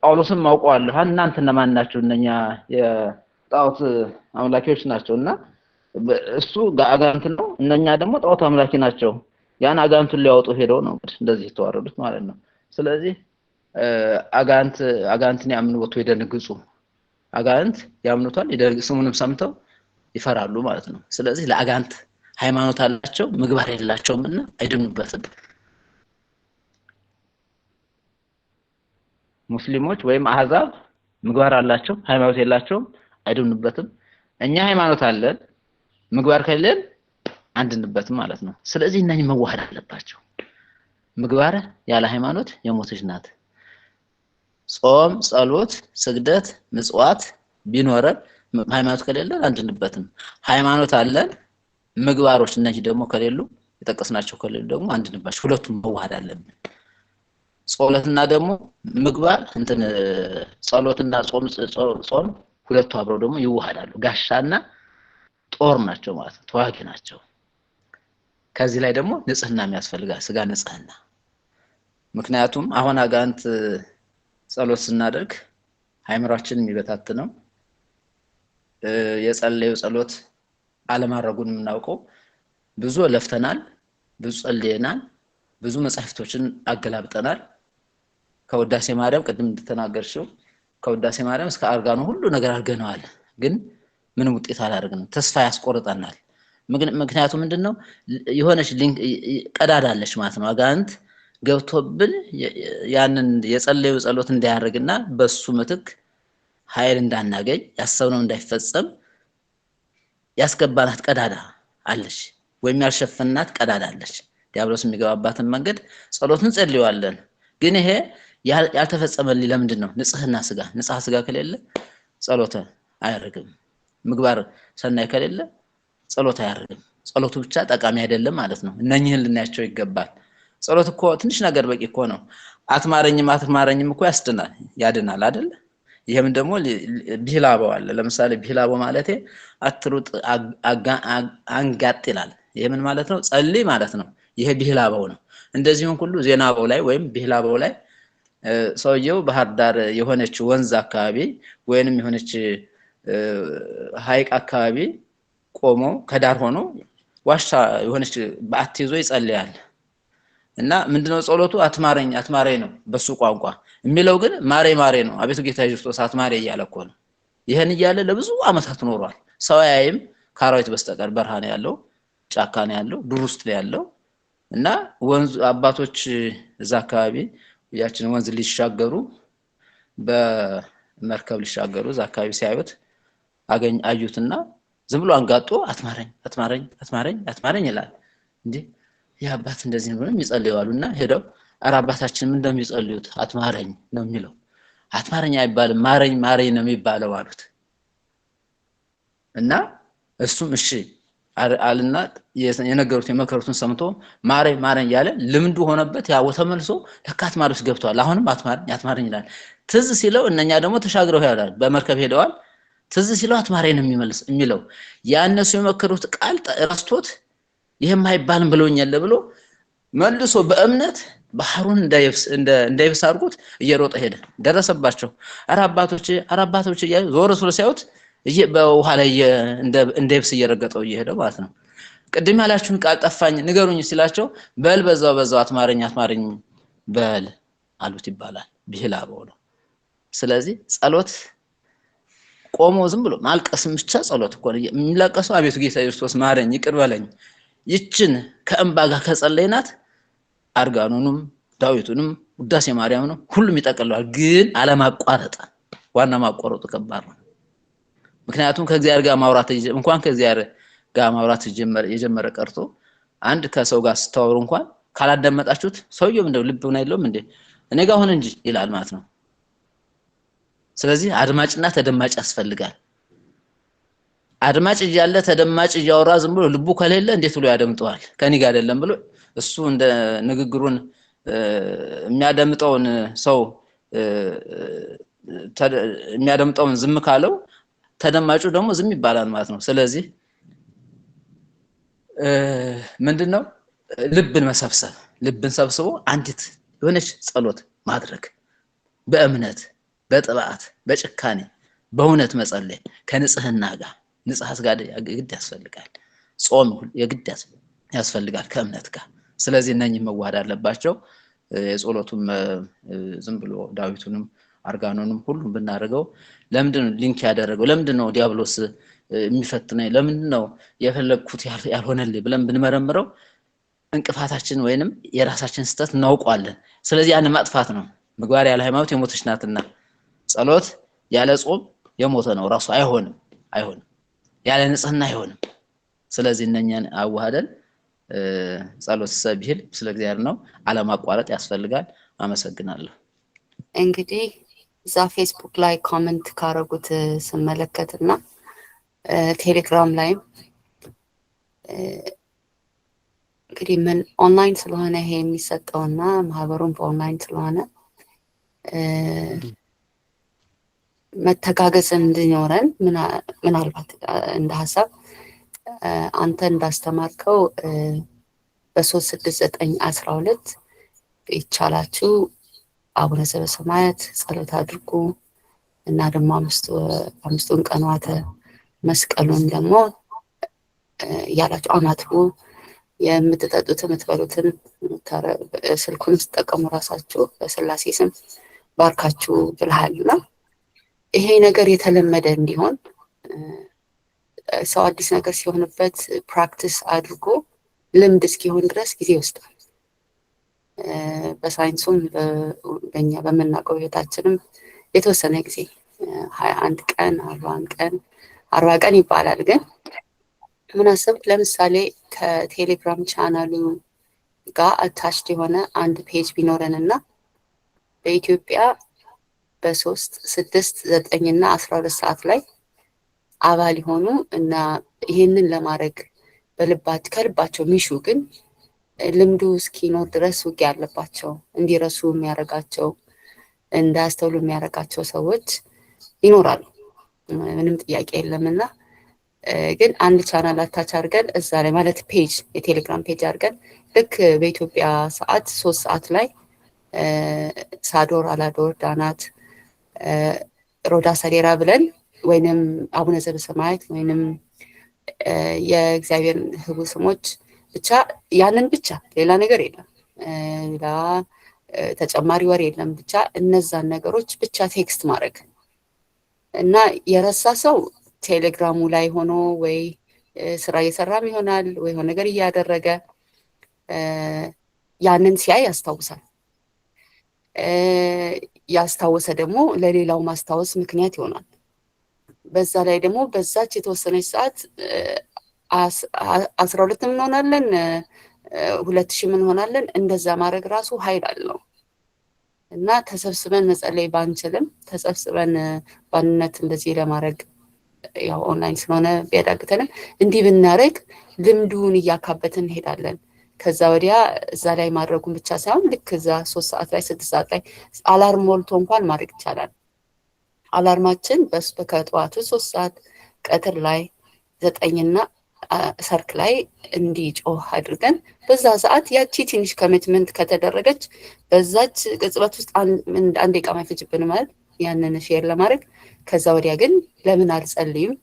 ጳውሎስም አውቀዋለሁ። እናንተ እነማን ናቸው? እነኛ የጣዖት አምላኪዎች ናቸው እና እሱ አጋንንት ነው፣ እነኛ ደግሞ ጣዖት አምላኪ ናቸው። ያን አጋንንቱን ሊያወጡ ሄደው ነው እንደዚህ የተዋረዱት ማለት ነው። ስለዚህ አጋንንት አጋንንትን ያምኑ ወጥቶ ይደነግጹ፣ አጋንንት ያምኑታል፣ ስሙንም ሰምተው ይፈራሉ ማለት ነው። ስለዚህ ለአጋንንት ሃይማኖት አላቸው፣ ምግባር የላቸውም እና አይድኑበትም። ሙስሊሞች ወይም አህዛብ ምግባር አላቸው፣ ሃይማኖት የላቸውም፣ አይድኑበትም። እኛ ሃይማኖት አለን፣ ምግባር ከሌለን አንድንበትም ማለት ነው። ስለዚህ እነኚህ መዋሃድ አለባቸው። ምግባር ያለ ሃይማኖት የሞተች ናት። ጾም፣ ጸሎት፣ ስግደት፣ ምጽዋት ቢኖረን ሃይማኖት ከሌለን አንድንበትም። ሃይማኖት አለን፣ ምግባሮች እነዚህ ደግሞ ከሌሉ የጠቀስናቸው ከሌሉ ደግሞ አንድንባቸው። ሁለቱም መዋሃድ አለብን። ጸሎትና ደግሞ ምግባር እንትን ጸሎትና ጾም ጾም ሁለቱ አብረው ደግሞ ይዋሃዳሉ። ጋሻና ጦር ናቸው ማለት ነው። ተዋጊ ናቸው። ከዚህ ላይ ደግሞ ንጽህና ያስፈልጋል፣ ስጋ ንጽህና። ምክንያቱም አሁን አጋንንት ጸሎት ስናደርግ ሃይምሯችን የሚበታትነው የጸለየው ጸሎት አለማድረጉን የምናውቀው ብዙ ለፍተናል፣ ብዙ ጸልየናል፣ ብዙ መጻሕፍቶችን አገላብጠናል። ከውዳሴ ማርያም ቅድም እንደተናገርሽው ከውዳሴ ማርያም እስከ አርጋኑ ሁሉ ነገር አድርገነዋል፣ ግን ምንም ውጤት አላደርግንም። ተስፋ ያስቆርጠናል። ምክንያቱም ምንድነው የሆነች link ቀዳዳ አለች ማለት ነው። አጋንንት ገብቶብን ያንን የጸለየው ጸሎት እንዳያደርግና በሱ ምትክ ኃይል እንዳናገኝ ያሰብነው እንዳይፈጸም ያስገባናት ቀዳዳ አለች፣ ወይም ያልሸፈናት ቀዳዳ አለች። ዲያብሎስ የሚገባባትን መንገድ ጸሎትን ጸልየዋለን፣ ግን ይሄ ያልተፈጸመልኝ ለምንድን ነው? ንጽህና ስጋ ንጽህ ስጋ ከሌለ ጸሎት አያደርግም። ምግባር ሰናይ ከሌለ ጸሎት አያደርግም። ጸሎቱ ብቻ ጠቃሚ አይደለም ማለት ነው። እነኚህን ልናያቸው ይገባል። ጸሎት እኮ ትንሽ ነገር በቂ እኮ ነው። አትማረኝም አትማረኝም እኮ ያስድናል ያድናል አይደል? ይሄም ደግሞ ቢህላቦ አለ። ለምሳሌ ቢህላቦ ማለቴ አትሩጥ አንጋጥ ይላል። ይሄ ምን ማለት ነው? ጸልይ ማለት ነው። ይሄ ቢህላቦው ነው። እንደዚሁም ሁሉ ዜናቦው ላይ ወይም ቢህላቦው ላይ ሰውየው ባህር ዳር የሆነች ወንዝ አካባቢ ወይንም የሆነች ሐይቅ አካባቢ ቆሞ ከዳር ሆኖ ዋሻ የሆነች በአት ይዞ ይጸልያል። እና ምንድነው ጸሎቱ? አትማረኝ አትማረኝ ነው በሱ ቋንቋ የሚለው፣ ግን ማሬ ማሬ ነው። አቤቱ ጌታ ኢየሱስ ክርስቶስ አትማሬ እያለ እኮ ነው። ይሄን እያለ ለብዙ ዓመታት ኖሯል። ሰው አያይም ከአራዊት በስተቀር በረሃ ነው ያለው፣ ጫካ ነው ያለው፣ ዱር ውስጥ ነው ያለው። እና ወንዝ አባቶች እዛ አካባቢ ያችን ወንዝ ሊሻገሩ በመርከብ ሊሻገሩ እዛ አካባቢ ሲያዩት አገኝ አዩትና ዝም ብሎ አንጋጦ አትማረኝ አትማረኝ አትማረኝ አትማረኝ ይላል። እንዴ ይህ አባት እንደዚህ ነው የሚጸልዩ አሉና ሄደው ኧረ አባታችን ምን እንደሚጸልዩት አትማረኝ ነው የሚለው። አትማረኝ አይባልም ማረኝ ማረኝ ነው የሚባለው አሉት። እና እሱም እሺ አልና የነገሩት የመከሩትን ሰምቶ ማረኝ ማረኝ እያለ ልምዱ ሆነበት። ያው ተመልሶ ለካ አትማሪ ውስጥ ገብቷል። አሁንም አትማረኝ አትማረኝ ይላል። ትዝ ሲለው እነኛ ደግሞ ተሻግረው ይሄዳል፣ በመርከብ ሄደዋል። ትዝ ሲለው አትማረኝ ነው የሚመልስ የሚለው። ያነሱ የመከሩት ቃል ረስቶት ይሄም አይባልም ብሎኛል ብሎ መልሶ በእምነት ባህሩን እንዳይብስ አድርጎት እየሮጠ ሄደ። ደረሰባቸው። ኧረ አባቶቼ ኧረ አባቶቼ እያሉ ዞር ብሎ ሲያዩት በውሃ ላይ እንደ የብስ እየረገጠው እየሄደ ማለት ነው። ቅድም ያላችሁን ቃል ጠፋኝ ንገሩኝ ሲላቸው በል በዛው በዛው አትማረኝ አትማረኝ በል አሉት ይባላል። ቢህላቦው ነው። ስለዚህ ጸሎት ቆሞ ዝም ብሎ ማልቀስም ብቻ ጸሎት እኮ ነው። የሚለቀሰው አቤቱ ጌታ ኢየሱስ ክርስቶስ ማረኝ ይቅር በለኝ፣ ይችን ከእንባ ጋር ከጸለይናት አርጋኑንም ዳዊቱንም ውዳሴ ማርያምንም ሁሉም ይጠቀልለዋል። ግን አለማቋረጥ ዋና ማቋረጡ ከባድ ነው። ምክንያቱም ከእግዚአብሔር ጋር ማውራት እንኳን ከእግዚአብሔር ጋር ማውራት የጀመረ ቀርቶ አንድ ከሰው ጋር ስታወሩ እንኳን ካላዳመጣችሁት ሰውየው እንደው ልብ ምን አይለውም እንዴ እኔ ጋር ሁን እንጂ ይላል ማለት ነው። ስለዚህ አድማጭና ተደማጭ ያስፈልጋል። አድማጭ እያለ ተደማጭ እያወራ ዝም ብሎ ልቡ ከሌለ እንዴት ብሎ ያደምጠዋል? ከኔ ጋር አይደለም ብሎ እሱ እንደ ንግግሩን የሚያደምጠውን ሰው የሚያደምጠውን ዝም ካለው ተደማጩ ደግሞ ዝም ይባላል ማለት ነው። ስለዚህ ምንድነው ልብን መሰብሰብ፣ ልብን ሰብስቦ አንዲት የሆነች ጸሎት ማድረግ በእምነት በጥብዓት በጭካኔ በእውነት መጸለይ ከንጽህና ጋር ንጽህ ስጋ የግድ ያስፈልጋል። ጾም የግድ ያስፈልጋል ከእምነት ጋር። ስለዚህ እነኚህ መዋሃድ አለባቸው። የጸሎቱም ዝም ብሎ ዳዊቱንም አርጋኖንም ሁሉም ብናደርገው ለምንድን ነው link ያደረገው? ለምንድን ነው ዲያብሎስ የሚፈትነኝ? ለምንድን ነው የፈለግኩት ያልሆነልኝ ብለን ብንመረምረው እንቅፋታችን ወይንም የራሳችን ስህተት እናውቀዋለን። ስለዚህ ያን ማጥፋት ነው። ምግባር ያለ ሃይማኖት የሞተች ናትና ጸሎት ያለ ጾም የሞተ ነው ራሱ አይሆንም አይሆንም። ያለ ንጽህና አይሆንም። ስለዚህ እነኛን አዋህደን ጸሎት ሰብሂል ስለ እግዚአብሔር ነው፣ አለማቋረጥ ያስፈልጋል። አመሰግናለሁ። እንግዲህ እዛ ፌስቡክ ላይ comment ካረጉት ስመለከት እና ቴሌግራም ላይም እንግዲህ ምን ኦንላይን ስለሆነ ይሄ የሚሰጠውና ማህበሩን በኦንላይን ስለሆነ መተጋገዝ እንዲኖረን ምናልባት እንደ ሀሳብ አንተ እንዳስተማርከው በ3 6 9 12 ይቻላችሁ አቡነ ዘበሰማያት ጸሎት አድርጉ እና ደግሞ አምስቱን ቀንዋተ መስቀሉን ደግሞ እያላችሁ አማትቡ፣ የምትጠጡትን የምትበሉትን ስልኩን ስትጠቀሙ ራሳችሁ በስላሴ ስም ባርካችሁ ብልሃልና ይሄ ነገር የተለመደ እንዲሆን፣ ሰው አዲስ ነገር ሲሆንበት practice አድርጎ ልምድ እስኪሆን ድረስ ጊዜ ይወስዳል። በሳይንሱም በኛ በምናውቀው ህይወታችንም የተወሰነ ጊዜ 21 ቀን፣ 41 ቀን፣ 40 ቀን ይባላል። ግን ምን አሰብክ? ለምሳሌ ከቴሌግራም ቻናሉ ጋር attached የሆነ አንድ page ቢኖረን እና በኢትዮጵያ በ3፣ 6፣ 9 እና 12 ሰዓት ላይ አባል የሆኑ እና ይህንን ለማድረግ ከልባቸው ሚሹ ግን ልምዱ እስኪኖር ድረስ ውጊያ ያለባቸው፣ እንዲረሱ የሚያደርጋቸው፣ እንዳያስተውሉ የሚያደርጋቸው ሰዎች ይኖራሉ። ምንም ጥያቄ የለም። እና ግን አንድ channel attach አድርገን እዛ ላይ ማለት page፣ የቴሌግራም page አድርገን ልክ በኢትዮጵያ ሰዓት 3 ሰዓት ላይ ሳዶር፣ አላዶር፣ ዳናት፣ ሮዳስ አዴራ ብለን ወይንም አቡነ ዘበሰማያት ወይንም የእግዚአብሔርን ህቡ ስሞች ብቻ፣ ያንን ብቻ፣ ሌላ ነገር የለም፣ ሌላ ተጨማሪ ወሬ የለም። ብቻ እነዛን ነገሮች ብቻ text ማድረግ እና የረሳ ሰው ቴሌግራሙ ላይ ሆኖ ወይ ስራ እየሰራም ይሆናል ወይ የሆነ ነገር እያደረገ ያንን ሲያይ ያስታውሳል። ያስታወሰ ደግሞ ለሌላው ማስታወስ ምክንያት ይሆናል። በዛ ላይ ደግሞ በዛች የተወሰነች ሰዓት 12 እንሆናለን፣ 2000 እንሆናለን። እንደዛ ማድረግ ራሱ ኃይል አለው እና ተሰብስበን መጸለይ ባንችልም፣ ተሰብስበን በአንድነት እንደዚህ ለማድረግ ያው ኦንላይን ስለሆነ ቢያዳግተንም እንዲህ ብናደርግ ልምዱን እያካበትን እንሄዳለን። ከዛ ወዲያ እዛ ላይ ማድረጉን ብቻ ሳይሆን ልክ እዛ 3 ሰዓት ላይ፣ 6 ሰዓት ላይ alarm ሞልቶ እንኳን ማድረግ ይቻላል። Alarm ኣችን ከጠዋቱ 3 ሰዓት፣ ቀትር ላይ 9ና ሰርክ ላይ እንዲጮህ አድርገን በዛ ሰዓት ያቺ ትንሽ commitment ከተደረገች በዛች ቅጽበት ውስጥ አንድ ደቂቃ ማይፈጅብን ማለት ያንን share ለማድረግ። ከዛ ወዲያ ግን ለምን አልጸልይም፣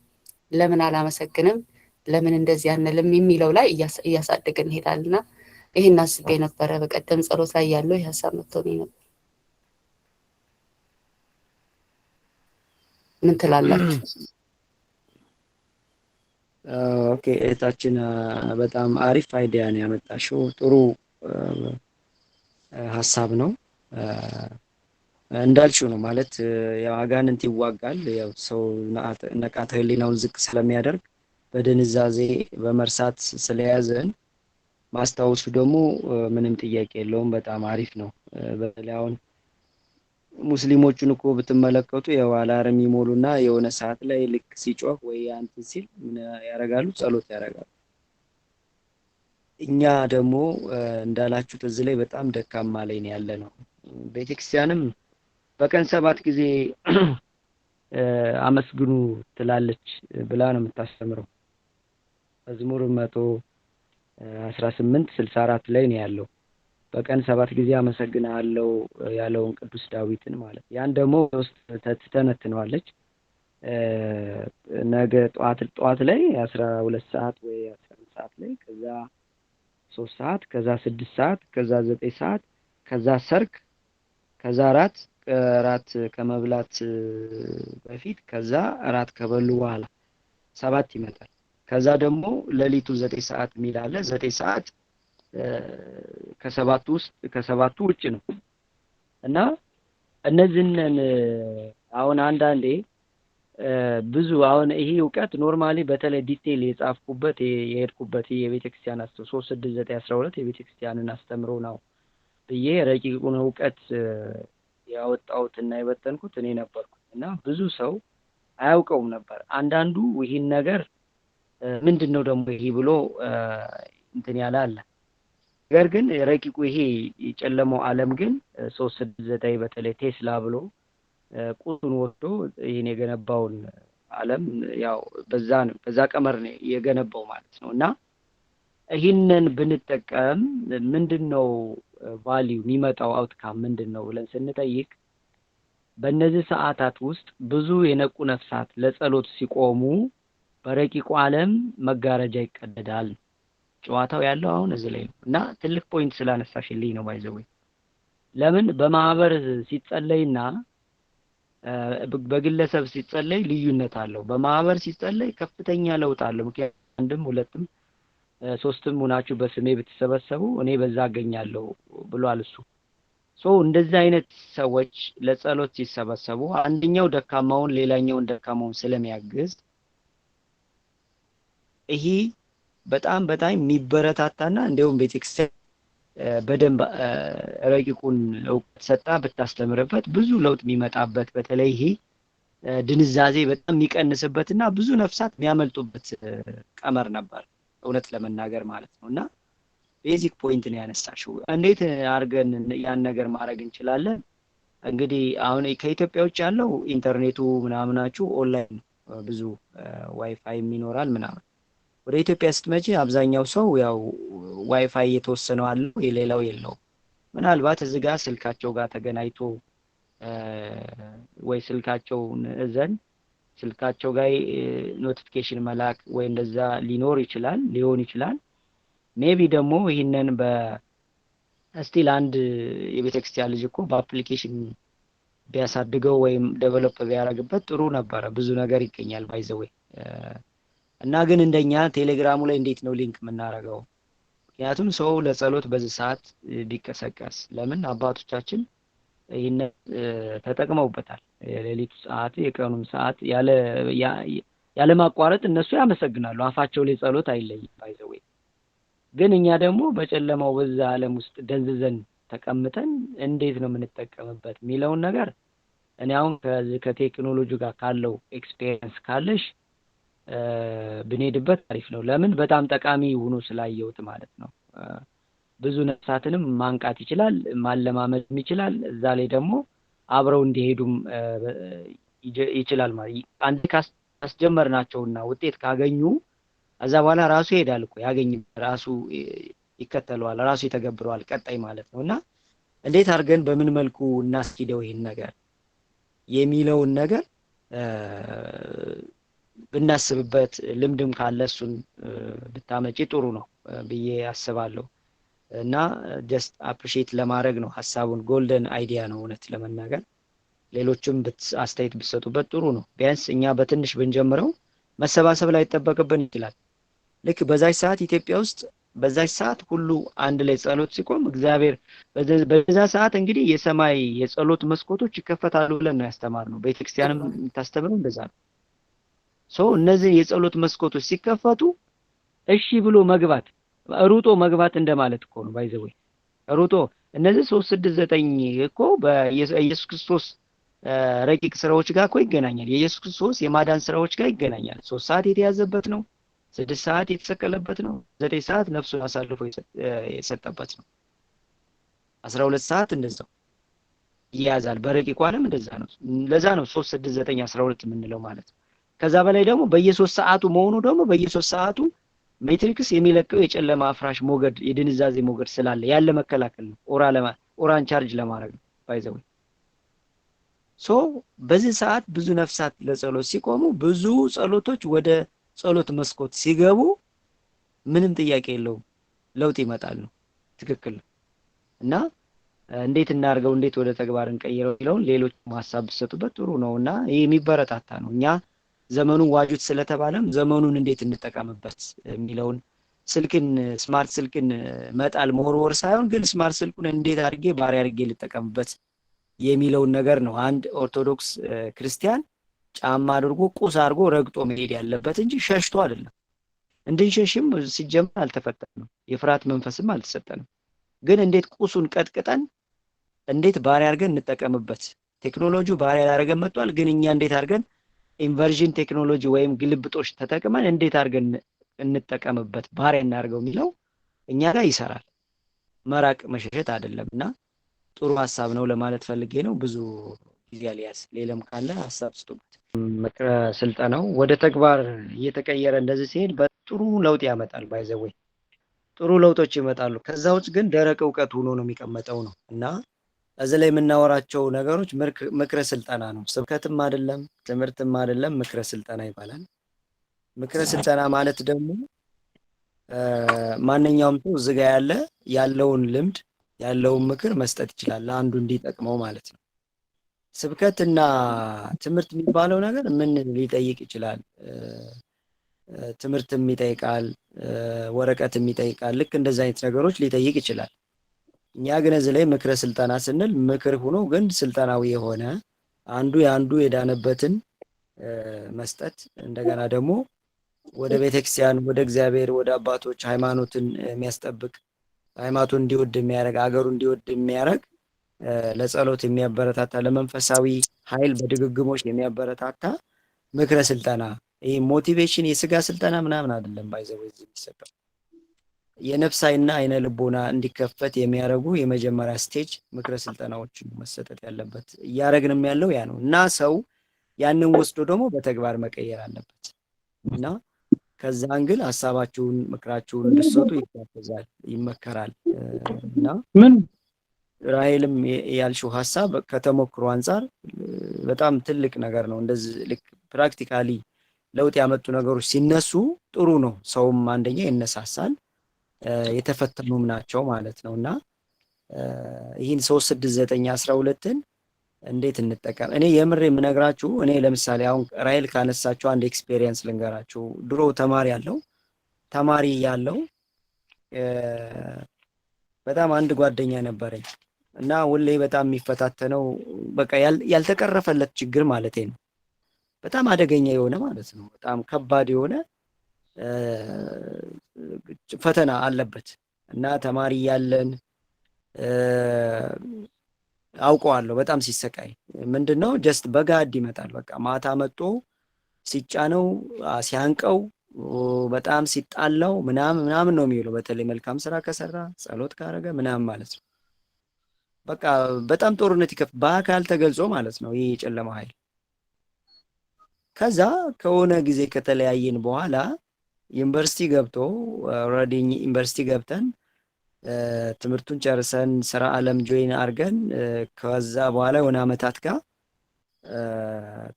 ለምን አላመሰግንም፣ ለምን እንደዚህ አንልም የሚለው ላይ እያሳደግን እንሄዳልና ይህን አስቤ ነበረ። በቀደም ጸሎት ላይ ያለው ይህ ሀሳብ መጥቶልኝ ነበር። ምን ትላላችሁ? Okay፣ እህታችን በጣም አሪፍ idea ነው ያመጣሽው። ጥሩ ሀሳብ ነው። እንዳልሽው ነው ማለት ያው አጋንንት ይዋጋል። ያው ሰው ነቃተ ህሊናውን ዝቅ ስለሚያደርግ በድንዛዜ በመርሳት ስለያዘን ማስታወሱ ደግሞ ምንም ጥያቄ የለውም። በጣም አሪፍ ነው። በተለይ አሁን ሙስሊሞቹን እኮ ብትመለከቱ ያው alarm ይሞሉና የሆነ ሰዓት ላይ ልክ ሲጮህ ወይ አንትን ሲል ምን ያደርጋሉ? ጸሎት ያደርጋሉ። እኛ ደግሞ እንዳላችሁት እዚህ ላይ በጣም ደካማ ላይ ነው ያለ ነው። ቤተክርስቲያንም በቀን 7 ጊዜ አመስግኑ ትላለች ብላ ነው የምታስተምረው። መዝሙር 118 64 ላይ ነው ያለው። በቀን 7 ጊዜ አመሰግናለሁ ያለውን ቅዱስ ዳዊትን ማለት ያን ደግሞ ውስጥ ትተነትነዋለች። ነገ ጠዋት ጠዋት ላይ 12 ሰዓት ወይ 11 ሰዓት ላይ፣ ከዛ 3 ሰዓት፣ ከዛ 6 ሰዓት፣ ከዛ 9 ሰዓት፣ ከዛ ሰርክ፣ ከዛ እራት፣ እራት ከመብላት በፊት፣ ከዛ እራት ከበሉ በኋላ 7 ይመጣል። ከዛ ደግሞ ሌሊቱ 9 ሰዓት የሚል አለ። 9 ሰዓት ከሰባቱ ውስጥ ከሰባቱ ውጭ ነው። እና እነዚህን አሁን አንዳንዴ ብዙ አሁን ይሄ እውቀት normally በተለይ detail የጻፍኩበት የሄድኩበት የቤተክርስቲያን 3፣ 6፣ 9፣ 12 የቤተክርስቲያንን አስተምሮ ነው ብዬ ረቂቁን እውቀት ያወጣሁትና የበተንኩት እኔ ነበርኩ። እና ብዙ ሰው አያውቀውም ነበር። አንዳንዱ ይህን ነገር ምንድን ነው ደግሞ ይሄ ብሎ እንትን ያለ አለ። ነገር ግን ረቂቁ ይሄ የጨለመው ዓለም ግን 3፣ 6፣ 9 በተለይ ቴስላ ብሎ ቁሱን ወስዶ ይህን የገነባውን ዓለም ያው በዛ ነው፣ በዛ ቀመር ነው የገነባው ማለት ነው። እና ይህንን ብንጠቀም ምንድን ነው value የሚመጣው፣ outcome ምንድን ነው ብለን ስንጠይቅ፣ በእነዚህ ሰዓታት ውስጥ ብዙ የነቁ ነፍሳት ለጸሎት ሲቆሙ በረቂቁ ዓለም መጋረጃ ይቀደዳል። ጨዋታው ያለው አሁን እዚህ ላይ ነው። እና ትልቅ point ስላነሳሽልኝ ነው by the way። ለምን በማህበር ሲጸለይና በግለሰብ ሲጸለይ ልዩነት አለው። በማህበር ሲጸለይ ከፍተኛ ለውጥ አለው። ምክንያቱም አንድም ሁለትም ሶስትም ሆናችሁ በስሜ ብትሰበሰቡ እኔ በዛ አገኛለሁ ብሏል እሱ። So እንደዚህ አይነት ሰዎች ለጸሎት ሲሰበሰቡ አንደኛው ደካማውን ሌላኛውን ደካማውን ስለሚያግዝ ይሄ በጣም በጣም የሚበረታታና እንዲያውም ቤተክርስቲያን በደንብ ረቂቁን እውቀት ሰጣ ብታስተምርበት ብዙ ለውጥ የሚመጣበት፣ በተለይ ይሄ ድንዛዜ በጣም የሚቀንስበት እና ብዙ ነፍሳት የሚያመልጡበት ቀመር ነበር፣ እውነት ለመናገር ማለት ነው። እና basic point ነው ያነሳሽው። እንዴት አድርገን ያን ነገር ማድረግ እንችላለን? እንግዲህ አሁን ከኢትዮጵያ ውጭ ያለው ኢንተርኔቱ ምናምናችሁ ኦንላይን ብዙ ዋይፋይ ይኖራል ምናምን። ወደ ኢትዮጵያ ስትመጪ አብዛኛው ሰው ያው ዋይፋይ የተወሰነው አለው፣ የሌላው የለውም። ምናልባት እዚህ ጋር ስልካቸው ጋር ተገናኝቶ ወይ ስልካቸውን እዘን ስልካቸው ጋር notification መላክ ወይ እንደዛ ሊኖር ይችላል፣ ሊሆን ይችላል። Maybe ደግሞ ይህንን በ still አንድ የቤተክርስቲያን ልጅ እኮ በ application ቢያሳድገው ወይም develop ቢያደርግበት ጥሩ ነበረ። ብዙ ነገር ይገኛል by the way። እና ግን እንደኛ ቴሌግራሙ ላይ እንዴት ነው link የምናደርገው? ምክንያቱም ሰው ለጸሎት በዚህ ሰዓት ቢቀሰቀስ፣ ለምን አባቶቻችን ይህን ተጠቅመውበታል። የሌሊቱ ሰዓት የቀኑም ሰዓት ያለ ማቋረጥ እነሱ ያመሰግናሉ። አፋቸው ላይ ጸሎት አይለይም by the way። ግን እኛ ደግሞ በጨለማው በዛ ዓለም ውስጥ ደንዝዘን ተቀምጠን እንዴት ነው የምንጠቀምበት የሚለውን ነገር እኔ አሁን ከዚህ ከቴክኖሎጂ ጋር ካለው experience ካለሽ ብንሄድበት አሪፍ ነው። ለምን በጣም ጠቃሚ ሆኖ ስላየሁት ማለት ነው። ብዙ ነፍሳትንም ማንቃት ይችላል፣ ማለማመድም ይችላል። እዛ ላይ ደግሞ አብረው እንዲሄዱም ይችላል ማለት አንድ ካስጀመርናቸውና ውጤት ካገኙ ከዛ በኋላ ራሱ ይሄዳል እኮ፣ ያገኝ ራሱ ይከተለዋል፣ ራሱ ይተገብረዋል ቀጣይ ማለት ነው። እና እንዴት አድርገን በምን መልኩ እናስኪደው ይህን ነገር የሚለውን ነገር ብናስብበት፣ ልምድም ካለ እሱን ብታመጪ ጥሩ ነው ብዬ አስባለሁ። እና just appreciate ለማድረግ ነው ሀሳቡን። Golden idea ነው እውነት ለመናገር። ሌሎችም አስተያየት ብትሰጡበት ጥሩ ነው። ቢያንስ እኛ በትንሽ ብንጀምረው መሰባሰብ ላይ ይጠበቅብን ይችላል። ልክ በዛች ሰዓት ኢትዮጵያ ውስጥ በዛች ሰዓት ሁሉ አንድ ላይ ጸሎት ሲቆም እግዚአብሔር በዛ ሰዓት እንግዲህ የሰማይ የጸሎት መስኮቶች ይከፈታሉ ብለን ነው ያስተማርነው። ቤተክርስቲያንም የምታስተምረው እንደዛ ነው። So እነዚህ የጸሎት መስኮቶች ሲከፈቱ እሺ ብሎ መግባት፣ ሩጦ መግባት እንደማለት እኮ ነው። By the way ሩጦ እነዚህ 3፣ 6፣ 9 እኮ በኢየሱስ ክርስቶስ ረቂቅ ስራዎች ጋር እኮ ይገናኛል። የኢየሱስ ክርስቶስ የማዳን ስራዎች ጋር ይገናኛል። 3 ሰዓት የተያዘበት ነው። 6 ሰዓት የተሰቀለበት ነው። 9 ሰዓት ነፍሱን አሳልፎ የሰጠበት ነው። 12 ሰዓት እንደዛው ይያዛል። በረቂቁ ዓለም እንደዛ ነው። ለዛ ነው 3፣ 6፣ 9፣ 12 የምንለው ማለት ነው። ከዛ በላይ ደግሞ በየ3 ሰዓቱ መሆኑ ደግሞ በየ3 ሰዓቱ matrix የሚለቀው የጨለማ አፍራሽ ሞገድ፣ የድንዛዜ ሞገድ ስላለ ያለ መከላከል ነው። Aura ን charge ለማድረግ ነው by the way። So በዚህ ሰዓት ብዙ ነፍሳት ለጸሎት ሲቆሙ፣ ብዙ ጸሎቶች ወደ ጸሎት መስኮት ሲገቡ ምንም ጥያቄ የለውም ለውጥ ይመጣል ነው። ትክክል ነው። እና እንዴት እናድርገው፣ እንዴት ወደ ተግባር እንቀይረው የሚለውን ሌሎች ሀሳብ ብትሰጡበት ጥሩ ነው። እና ይህ የሚበረታታ ነው። እኛ ዘመኑን ዋጁት ስለተባለም ዘመኑን እንዴት እንጠቀምበት የሚለውን፣ ስልክን smart ስልክን መጣል መወርወር ሳይሆን ግን smart ስልኩን እንዴት አድርጌ ባሪያ አድርጌ ልጠቀምበት የሚለውን ነገር ነው። አንድ ኦርቶዶክስ ክርስቲያን ጫማ አድርጎ ቁስ አድርጎ ረግጦ መሄድ ያለበት እንጂ ሸሽቶ አይደለም። እንድንሸሽም ሲጀመር አልተፈጠርንም። የፍርሃት መንፈስም አልተሰጠንም። ግን እንዴት ቁሱን ቀጥቅጠን እንዴት ባሪያ አድርገን እንጠቀምበት? ቴክኖሎጂው ባሪያ ላደረገን መጥቷል። ግን እኛ እንዴት አድርገን inversion ቴክኖሎጂ ወይም ግልብጦች ተጠቅመን እንዴት አድርገን እንጠቀምበት፣ ባሪያ እናድርገው የሚለው እኛ ጋር ይሰራል። መራቅ መሸሸት አይደለም። እና ጥሩ ሀሳብ ነው ለማለት ፈልጌ ነው። ብዙ ጊዜ አልያዝ። ሌላም ካለ ሀሳብ ስጡበት። ምክረ ስልጠናው ወደ ተግባር እየተቀየረ እንደዚህ ሲሄድ በጥሩ ለውጥ ያመጣል። By the way ጥሩ ለውጦች ይመጣሉ። ከዛ ውጭ ግን ደረቅ እውቀት ሆኖ ነው የሚቀመጠው ነው። እና እዚህ ላይ የምናወራቸው ነገሮች ምክረ ስልጠና ነው። ስብከትም አይደለም፣ ትምህርትም አይደለም፣ ምክረ ስልጠና ይባላል። ምክረ ስልጠና ማለት ደግሞ ማንኛውም ሰው እዚህ ጋ ያለውን ልምድ፣ ያለውን ምክር መስጠት ይችላል፣ ለአንዱ እንዲጠቅመው ማለት ነው። ስብከትና ትምህርት የሚባለው ነገር ምን ሊጠይቅ ይችላል? ትምህርትም ይጠይቃል፣ ወረቀትም ይጠይቃል። ልክ እንደዚህ አይነት ነገሮች ሊጠይቅ ይችላል። እኛ ግን እዚህ ላይ ምክረ ስልጠና ስንል ምክር ሆኖ ግን ስልጠናዊ የሆነ አንዱ የአንዱ የዳነበትን መስጠት፣ እንደገና ደግሞ ወደ ቤተክርስቲያን፣ ወደ እግዚአብሔር፣ ወደ አባቶች ሃይማኖትን የሚያስጠብቅ፣ ሃይማኖቱን እንዲወድ የሚያደርግ፣ አገሩ እንዲወድ የሚያደርግ፣ ለጸሎት የሚያበረታታ፣ ለመንፈሳዊ ኃይል በድግግሞች የሚያበረታታ ምክረ ስልጠና። ይህ motivation የስጋ ስልጠና ምናምን አይደለም። By the way እዚህ የሚሰጠው የነፍስ አይንና አይነ ልቦና እንዲከፈት የሚያደርጉ የመጀመሪያ stage ምክረ ስልጠናዎች መሰጠት ያለበት፣ እያደረግንም ያለው ያ ነው። እና ሰው ያንን ወስዶ ደግሞ በተግባር መቀየር አለበት። እና ከዛ angle ሀሳባችሁን፣ ምክራችሁን እንድትሰጡ ይጋበዛል፣ ይመከራል። እና ምን ራሄልም ያልሽው ሀሳብ ከተሞክሮ አንጻር በጣም ትልቅ ነገር ነው። እንደዚህ ልክ practically ለውጥ ያመጡ ነገሮች ሲነሱ ጥሩ ነው። ሰውም አንደኛ ይነሳሳል፣ የተፈተኑም ናቸው ማለት ነው። እና ይህን 3፣ 6፣ 9፣ 12ን እንዴት እንጠቀም? እኔ የምር የምነግራችሁ፣ እኔ ለምሳሌ አሁን ራሄል ካነሳችሁ አንድ experience ልንገራችሁ። ድሮ ተማሪ ያለው በጣም አንድ ጓደኛ ነበረኝ እና ሁሌ በጣም የሚፈታተነው በቃ ያልተቀረፈለት ችግር ማለት ነው። በጣም አደገኛ የሆነ ማለት ነው። በጣም ከባድ የሆነ ፈተና አለበት። እና ተማሪ ያለን አውቀዋለሁ በጣም ሲሰቃይ። ምንድን ነው፣ just በጋድ ይመጣል። በቃ ማታ መጥቶ ሲጫነው፣ ሲያንቀው፣ በጣም ሲጣላው ምናምን ምናምን ነው የሚውለው። በተለይ መልካም ስራ ከሰራ፣ ጸሎት ካረገ ምናምን ማለት ነው። በቃ በጣም ጦርነት ይከፍ በአካል ተገልጾ ማለት ነው ይህ የጨለማ ኃይል። ከዛ ከሆነ ጊዜ ከተለያየን በኋላ ዩኒቨርሲቲ ገብቶ፣ already ዩኒቨርሲቲ ገብተን፣ ትምህርቱን ጨርሰን፣ ስራ አለም join አድርገን፣ ከዛ በኋላ የሆነ አመታት ጋር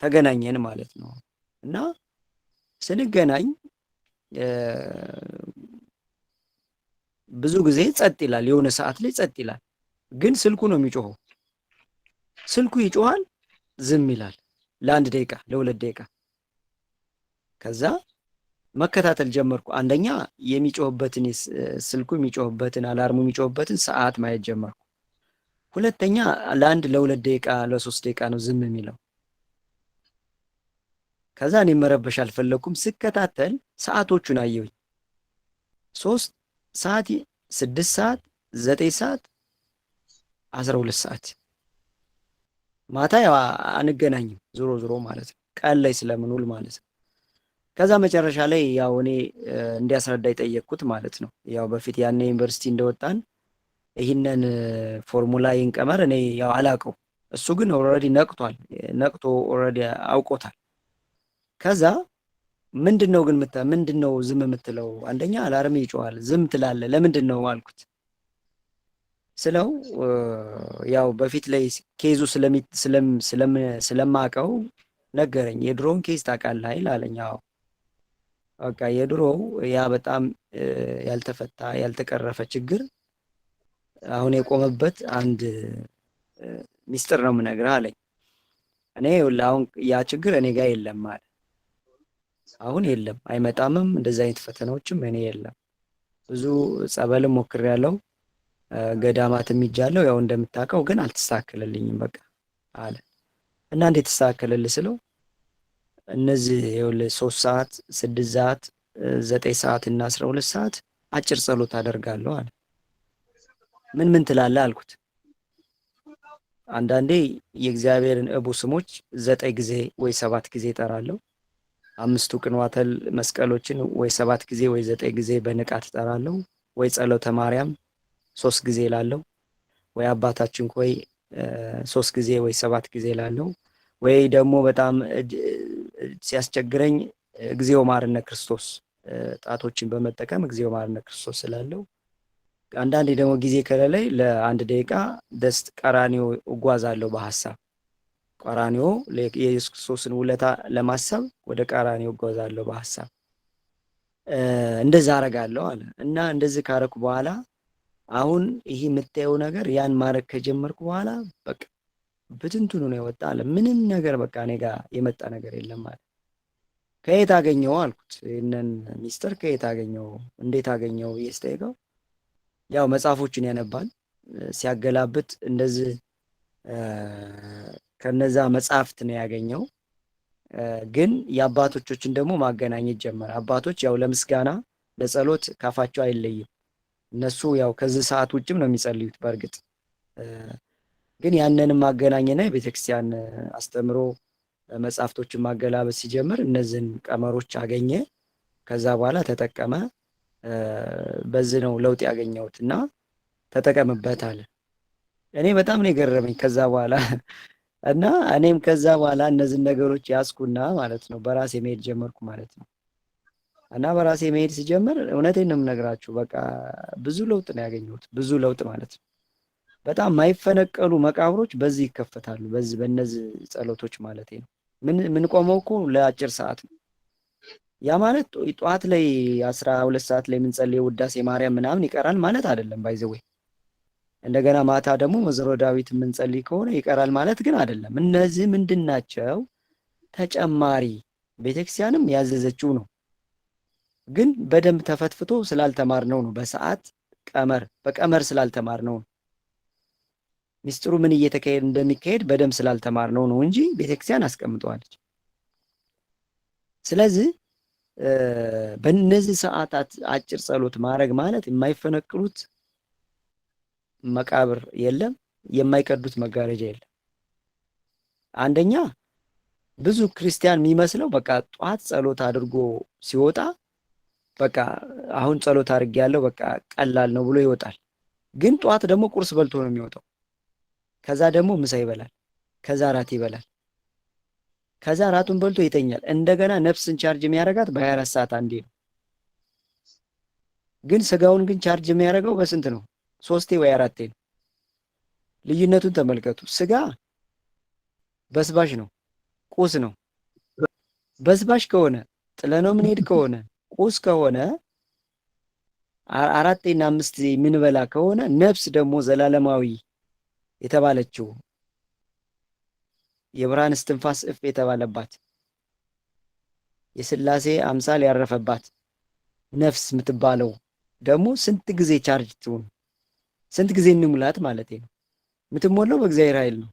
ተገናኘን ማለት ነው። እና ስንገናኝ ብዙ ጊዜ ጸጥ ይላል። የሆነ ሰዓት ላይ ጸጥ ይላል፣ ግን ስልኩ ነው የሚጮኸው። ስልኩ ይጮሃል፣ ዝም ይላል ለአንድ ደቂቃ፣ ለ2 ደቂቃ። ከዛ መከታተል ጀመርኩ። አንደኛ የሚጮህበትን፣ ስልኩ የሚጮህበትን፣ alarm ኡ የሚጮህበትን ሰዓት ማየት ጀመርኩ። ሁለተኛ ለአንድ ለ2 ደቂቃ፣ ለ3 ደቂቃ ነው ዝም የሚለው። ከዛ እኔ መረበሽ አልፈለኩም። ስከታተል ሰዓቶቹን አየሁኝ። 3 ሰዓት፣ 6 ሰዓት፣ 9 ሰዓት፣ 12 ሰዓት። ማታ ያው አንገናኝም ዞሮ ዞሮ ማለት ነው፣ ቀን ላይ ስለምንውል ማለት ነው። ከዛ መጨረሻ ላይ ያው እኔ እንዲያስረዳ የጠየቅኩት ማለት ነው። ያው በፊት ያኔ ዩኒቨርሲቲ እንደወጣን ይህንን ፎርሙላ፣ ይህን ቀመር እኔ ያው አላውቀው፣ እሱ ግን already ነቅቷል፣ ነቅቶ already አውቆታል። ከዛ ምንድን ነው ግን ምንድን ነው ዝም የምትለው? አንደኛ alarm ይጮሃል፣ ዝም ትላለህ፣ ለምንድን ነው አልኩት። ስለው ያው በፊት ላይ case ኡ ስለማቀው ነገረኝ። የድሮውን case ታውቃለህ አይደል አለኝ። አዎ፣ በቃ የድሮው ያ በጣም ያልተፈታ፣ ያልተቀረፈ ችግር አሁን የቆመበት አንድ ሚስጥር ነው የምነግርህ አለኝ። እኔ አሁን ያ ችግር እኔ ጋር የለም አለ። አሁን የለም፣ አይመጣምም። እንደዚህ አይነት ፈተናዎችም እኔ የለም። ብዙ ጸበልም ሞክሬያለሁ፣ ገዳማትም ሄጃለሁ። ያው እንደምታውቀው ግን አልተስተካከለልኝም በቃ አለ። እና እንዴት ተስተካከለልህ ስለው እነዚህ ይኸውልህ 3 ሰዓት፣ 6 ሰዓት፣ 9 ሰዓት እና 12 ሰዓት አጭር ጸሎት አደርጋለሁ አለ። ምን ምን ትላለህ አልኩት። አንዳንዴ የእግዚአብሔርን እቡ ስሞች 9 ጊዜ ወይ 7 ጊዜ እጠራለሁ። አምስቱ ቅንዋተ መስቀሎችን ወይ 7 ጊዜ ወይ 9 ጊዜ በንቃት እጠራለሁ። ወይ ጸሎተ ማርያም 3 ጊዜ እላለሁ። ወይ አባታችን ሆይ 3 ጊዜ ወይ 7 ጊዜ እላለሁ። ወይ ደግሞ በጣም ሲያስቸግረኝ እግዚኦ መሐረነ ክርስቶስ ጣቶችን በመጠቀም እግዚኦ መሐረነ ክርስቶስ እላለሁ። አንዳንዴ ደግሞ ጊዜ ከሌለኝ ለአንድ ደቂቃ ደስት ቀራኒዮ እጓዛለሁ በሀሳብ። ቀራኒዮ የኢየሱስ ክርስቶስን ውለታ ለማሰብ ወደ ቀራኒዮ እጓዛለሁ በሀሳብ። እንደዛ አረጋለሁ አለ። እና እንደዚህ ካረኩ በኋላ አሁን ይሄ የምታየው ነገር ያን ማድረግ ከጀመርኩ በኋላ በቃ ብትንትኑ ነው የወጣ አለ። ምንም ነገር በቃ እኔ ጋር የመጣ ነገር የለም አለ። ከየት አገኘው አልኩት። ይህንን ሚስጥር ከየት አገኘው፣ እንዴት አገኘው ብዬ ስጠይቀው ያው መጽሐፎችን ያነባል፣ ሲያገላብጥ እንደዚህ ከነዛ መጽሐፍት ነው ያገኘው። ግን የአባቶችን ደግሞ ማገናኘት ጀመረ። አባቶች ያው ለምስጋና ለጸሎት ካፋቸው አይለይም። እነሱ ያው ከዚህ ሰዓት ውጭም ነው የሚጸልዩት። በእርግጥ ግን ያንንም ማገናኘና የቤተክርስቲያን አስተምሮ መጽሐፍቶችን ማገላበጥ ሲጀምር እነዚህን ቀመሮች አገኘ። ከዛ በኋላ ተጠቀመ። በዚህ ነው ለውጥ ያገኘሁት እና ተጠቀምበት አለ። እኔ በጣም ነው የገረመኝ ከዛ በኋላ። እና እኔም ከዛ በኋላ እነዚህን ነገሮች ያዝኩና ማለት ነው በራሴ መሄድ ጀመርኩ ማለት ነው። እና በራሴ መሄድ ሲጀምር እውነቴን ነው የምነግራችሁ፣ በቃ ብዙ ለውጥ ነው ያገኘሁት። ብዙ ለውጥ ማለት ነው። በጣም የማይፈነቀሉ መቃብሮች በዚህ ይከፈታሉ፣ በዚህ በእነዚህ ጸሎቶች ማለት ነው። ምን የምንቆመው እኮ ለአጭር ሰዓት ነው። ያ ማለት ጠዋት ላይ 12 ሰዓት ላይ የምንጸልየው ውዳሴ ማርያም ምናምን ይቀራል ማለት አይደለም። By the way እንደገና ማታ ደግሞ መዝሙረ ዳዊት የምንጸልይ ከሆነ ይቀራል ማለት ግን አይደለም። እነዚህ ምንድን ናቸው? ተጨማሪ ቤተክርስቲያንም ያዘዘችው ነው፣ ግን በደንብ ተፈትፍቶ ስላልተማርነው ነው። በሰዓት ቀመር በቀመር ስላልተማርነው ነው። ሚስጥሩ ምን እየተካሄደ እንደሚካሄድ በደንብ ስላልተማርነው ነው እንጂ ቤተክርስቲያን አስቀምጠዋለች። ስለዚህ በእነዚህ ሰዓታት አጭር ጸሎት ማድረግ ማለት የማይፈነቅሉት መቃብር የለም፣ የማይቀዱት መጋረጃ የለም። አንደኛ ብዙ ክርስቲያን የሚመስለው በቃ ጠዋት ጸሎት አድርጎ ሲወጣ በቃ አሁን ጸሎት አድርጌያለሁ በቃ ቀላል ነው ብሎ ይወጣል። ግን ጠዋት ደግሞ ቁርስ በልቶ ነው የሚወጣው። ከዛ ደግሞ ምሳ ይበላል። ከዛ እራት ይበላል። ከዛ እራቱን በልቶ ይተኛል። እንደገና ነፍስን charge የሚያደርጋት በ24 ሰዓት አንዴ ነው። ግን ስጋውን ግን charge የሚያደርገው በስንት ነው? ሶስቴ ወይ አራቴ ነው። ልዩነቱን ተመልከቱ። ስጋ በስባሽ ነው፣ ቁስ ነው። በስባሽ ከሆነ ጥለነው ምንሄድ ከሆነ ቁስ ከሆነ አራቴና አምስት የምንበላ ከሆነ ነፍስ ደግሞ ዘላለማዊ የተባለችው የብርሃን እስትንፋስ እፍ የተባለባት የስላሴ አምሳል ያረፈባት ነፍስ የምትባለው ደግሞ ስንት ጊዜ ቻርጅ ትሁን? ስንት ጊዜ እንሙላት ማለት ነው። የምትሞላው በእግዚአብሔር ኃይል ነው።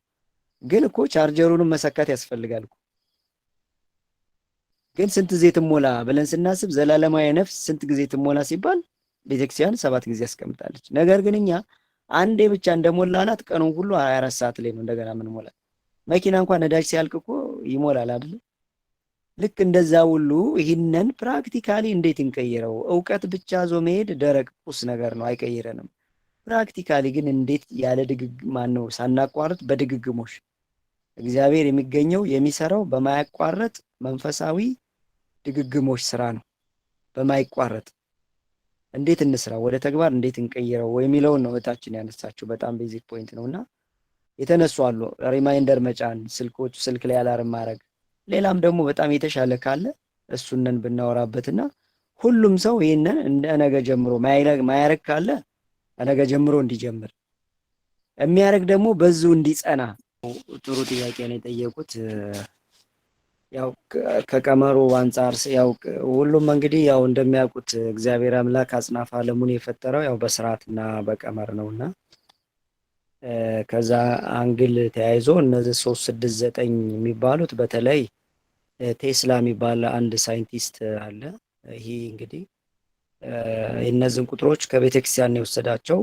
ግን እኮ ቻርጀሩንም መሰካት ያስፈልጋል እኮ። ግን ስንት ጊዜ ትሞላ ብለን ስናስብ ዘላለማዊ ነፍስ ስንት ጊዜ ትሞላ ሲባል ቤተክርስቲያን 7 ጊዜ ያስቀምጣለች። ነገር ግን እኛ አንዴ ብቻ እንደሞላናት ቀኑን ሁሉ 24 ሰዓት ላይ ነው እንደገና የምንሞላት። መኪና እንኳን ነዳጅ ሲያልቅ እኮ ይሞላል አይደል? ልክ እንደዛ ሁሉ ይህንን practically እንዴት እንቀይረው? እውቀት ብቻ ዞ መሄድ ደረቅ ቁስ ነገር ነው፣ አይቀይረንም። Practically ግን እንዴት ያለ ማን ነው ሳናቋርጥ በድግግሞሽ እግዚአብሔር የሚገኘው የሚሰራው በማያቋርጥ መንፈሳዊ ድግግሞሽ ስራ ነው። በማይቋረጥ እንዴት እንስራ፣ ወደ ተግባር እንዴት እንቀይረው የሚለውን ነው እህታችን ያነሳችው። በጣም basic point ነው እና የተነሱ አሉ። Reminder መጫን፣ ስልኮች ስልክ ላይ alarm ማድረግ፣ ሌላም ደግሞ በጣም የተሻለ ካለ እሱንን ብናወራበትና ሁሉም ሰው ይህንን እንደ ነገ ጀምሮ ማያረግ ካለ ነገ ጀምሮ እንዲጀምር፣ የሚያደርግ ደግሞ በዙ እንዲጸና። ጥሩ ጥያቄ ነው የጠየቁት። ያው ከቀመሩ አንጻር ያው ሁሉም እንግዲህ ያው እንደሚያውቁት እግዚአብሔር አምላክ አጽናፈ ዓለሙን የፈጠረው ያው በስርዓትና በቀመር ነውና ከዛ angle ተያይዞ እነዚህ 3፣ 6፣ 9 የሚባሉት በተለይ ቴስላ የሚባል አንድ ሳይንቲስት አለ። ይሄ እንግዲህ እነዚህን ቁጥሮች ከቤተክርስቲያን ነው የወሰዳቸው።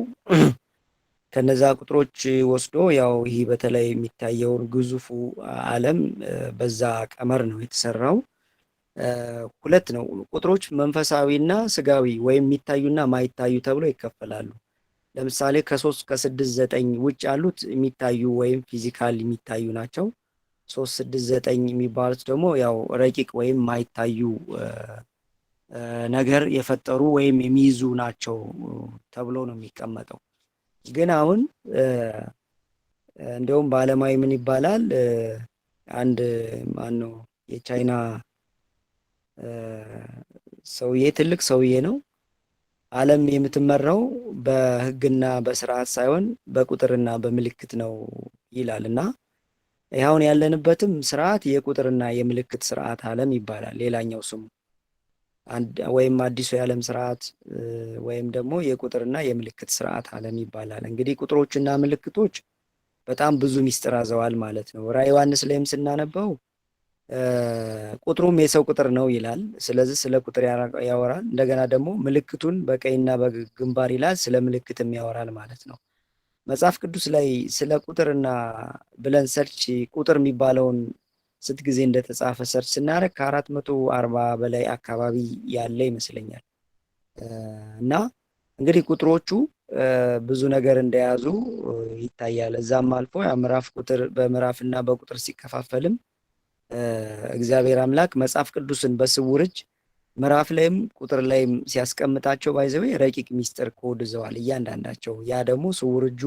ከነዛ ቁጥሮች ወስዶ ያው ይህ በተለይ የሚታየውን ግዙፉ ዓለም በዛ ቀመር ነው የተሰራው። ሁለት ነው ቁጥሮች፣ መንፈሳዊና ስጋዊ ወይም የሚታዩና ማይታዩ ተብሎ ይከፈላሉ። ለምሳሌ ከ3 ከ6 9 ውጭ ያሉት የሚታዩ ወይም physical የሚታዩ ናቸው። 3 6 9 የሚባሉት ደግሞ ያው ረቂቅ ወይም ማይታዩ ነገር የፈጠሩ ወይም የሚይዙ ናቸው ተብሎ ነው የሚቀመጠው። ግን አሁን እንደውም በዓለማዊ ምን ይባላል፣ አንድ ማነው የቻይና ሰውዬ፣ ትልቅ ሰውዬ ነው። ዓለም የምትመራው በሕግና በስርዓት ሳይሆን በቁጥርና በምልክት ነው ይላል። እና አሁን ያለንበትም ስርዓት የቁጥርና የምልክት ስርዓት ዓለም ይባላል። ሌላኛው ስሙ ወይም አዲሱ የዓለም ስርዓት ወይም ደግሞ የቁጥርና የምልክት ስርዓት ዓለም ይባላል። እንግዲህ ቁጥሮችና ምልክቶች በጣም ብዙ ሚስጥር አዘዋል ማለት ነው። ራዕየ ዮሐንስ ላይም ስናነበው ቁጥሩም የሰው ቁጥር ነው ይላል። ስለዚህ ስለ ቁጥር ያወራል። እንደገና ደግሞ ምልክቱን በቀይና በግንባር ይላል። ስለ ምልክትም ያወራል ማለት ነው። መጽሐፍ ቅዱስ ላይ ስለ ቁጥርና ብለን search፣ ቁጥር የሚባለውን ስንት ጊዜ እንደተጻፈ search ስናደርግ ከ440 በላይ አካባቢ ያለ ይመስለኛል። እና እንግዲህ ቁጥሮቹ ብዙ ነገር እንደያዙ ይታያል። እዛም አልፎ ያ ምዕራፍ ቁጥር በምዕራፍና በቁጥር ሲከፋፈልም እግዚአብሔር አምላክ መጽሐፍ ቅዱስን በስውር እጅ ምዕራፍ ላይም ቁጥር ላይም ሲያስቀምጣቸው by the way ረቂቅ ሚስጥር ኮድ ይዘዋል እያንዳንዳቸው። ያ ደግሞ ስውር እጁ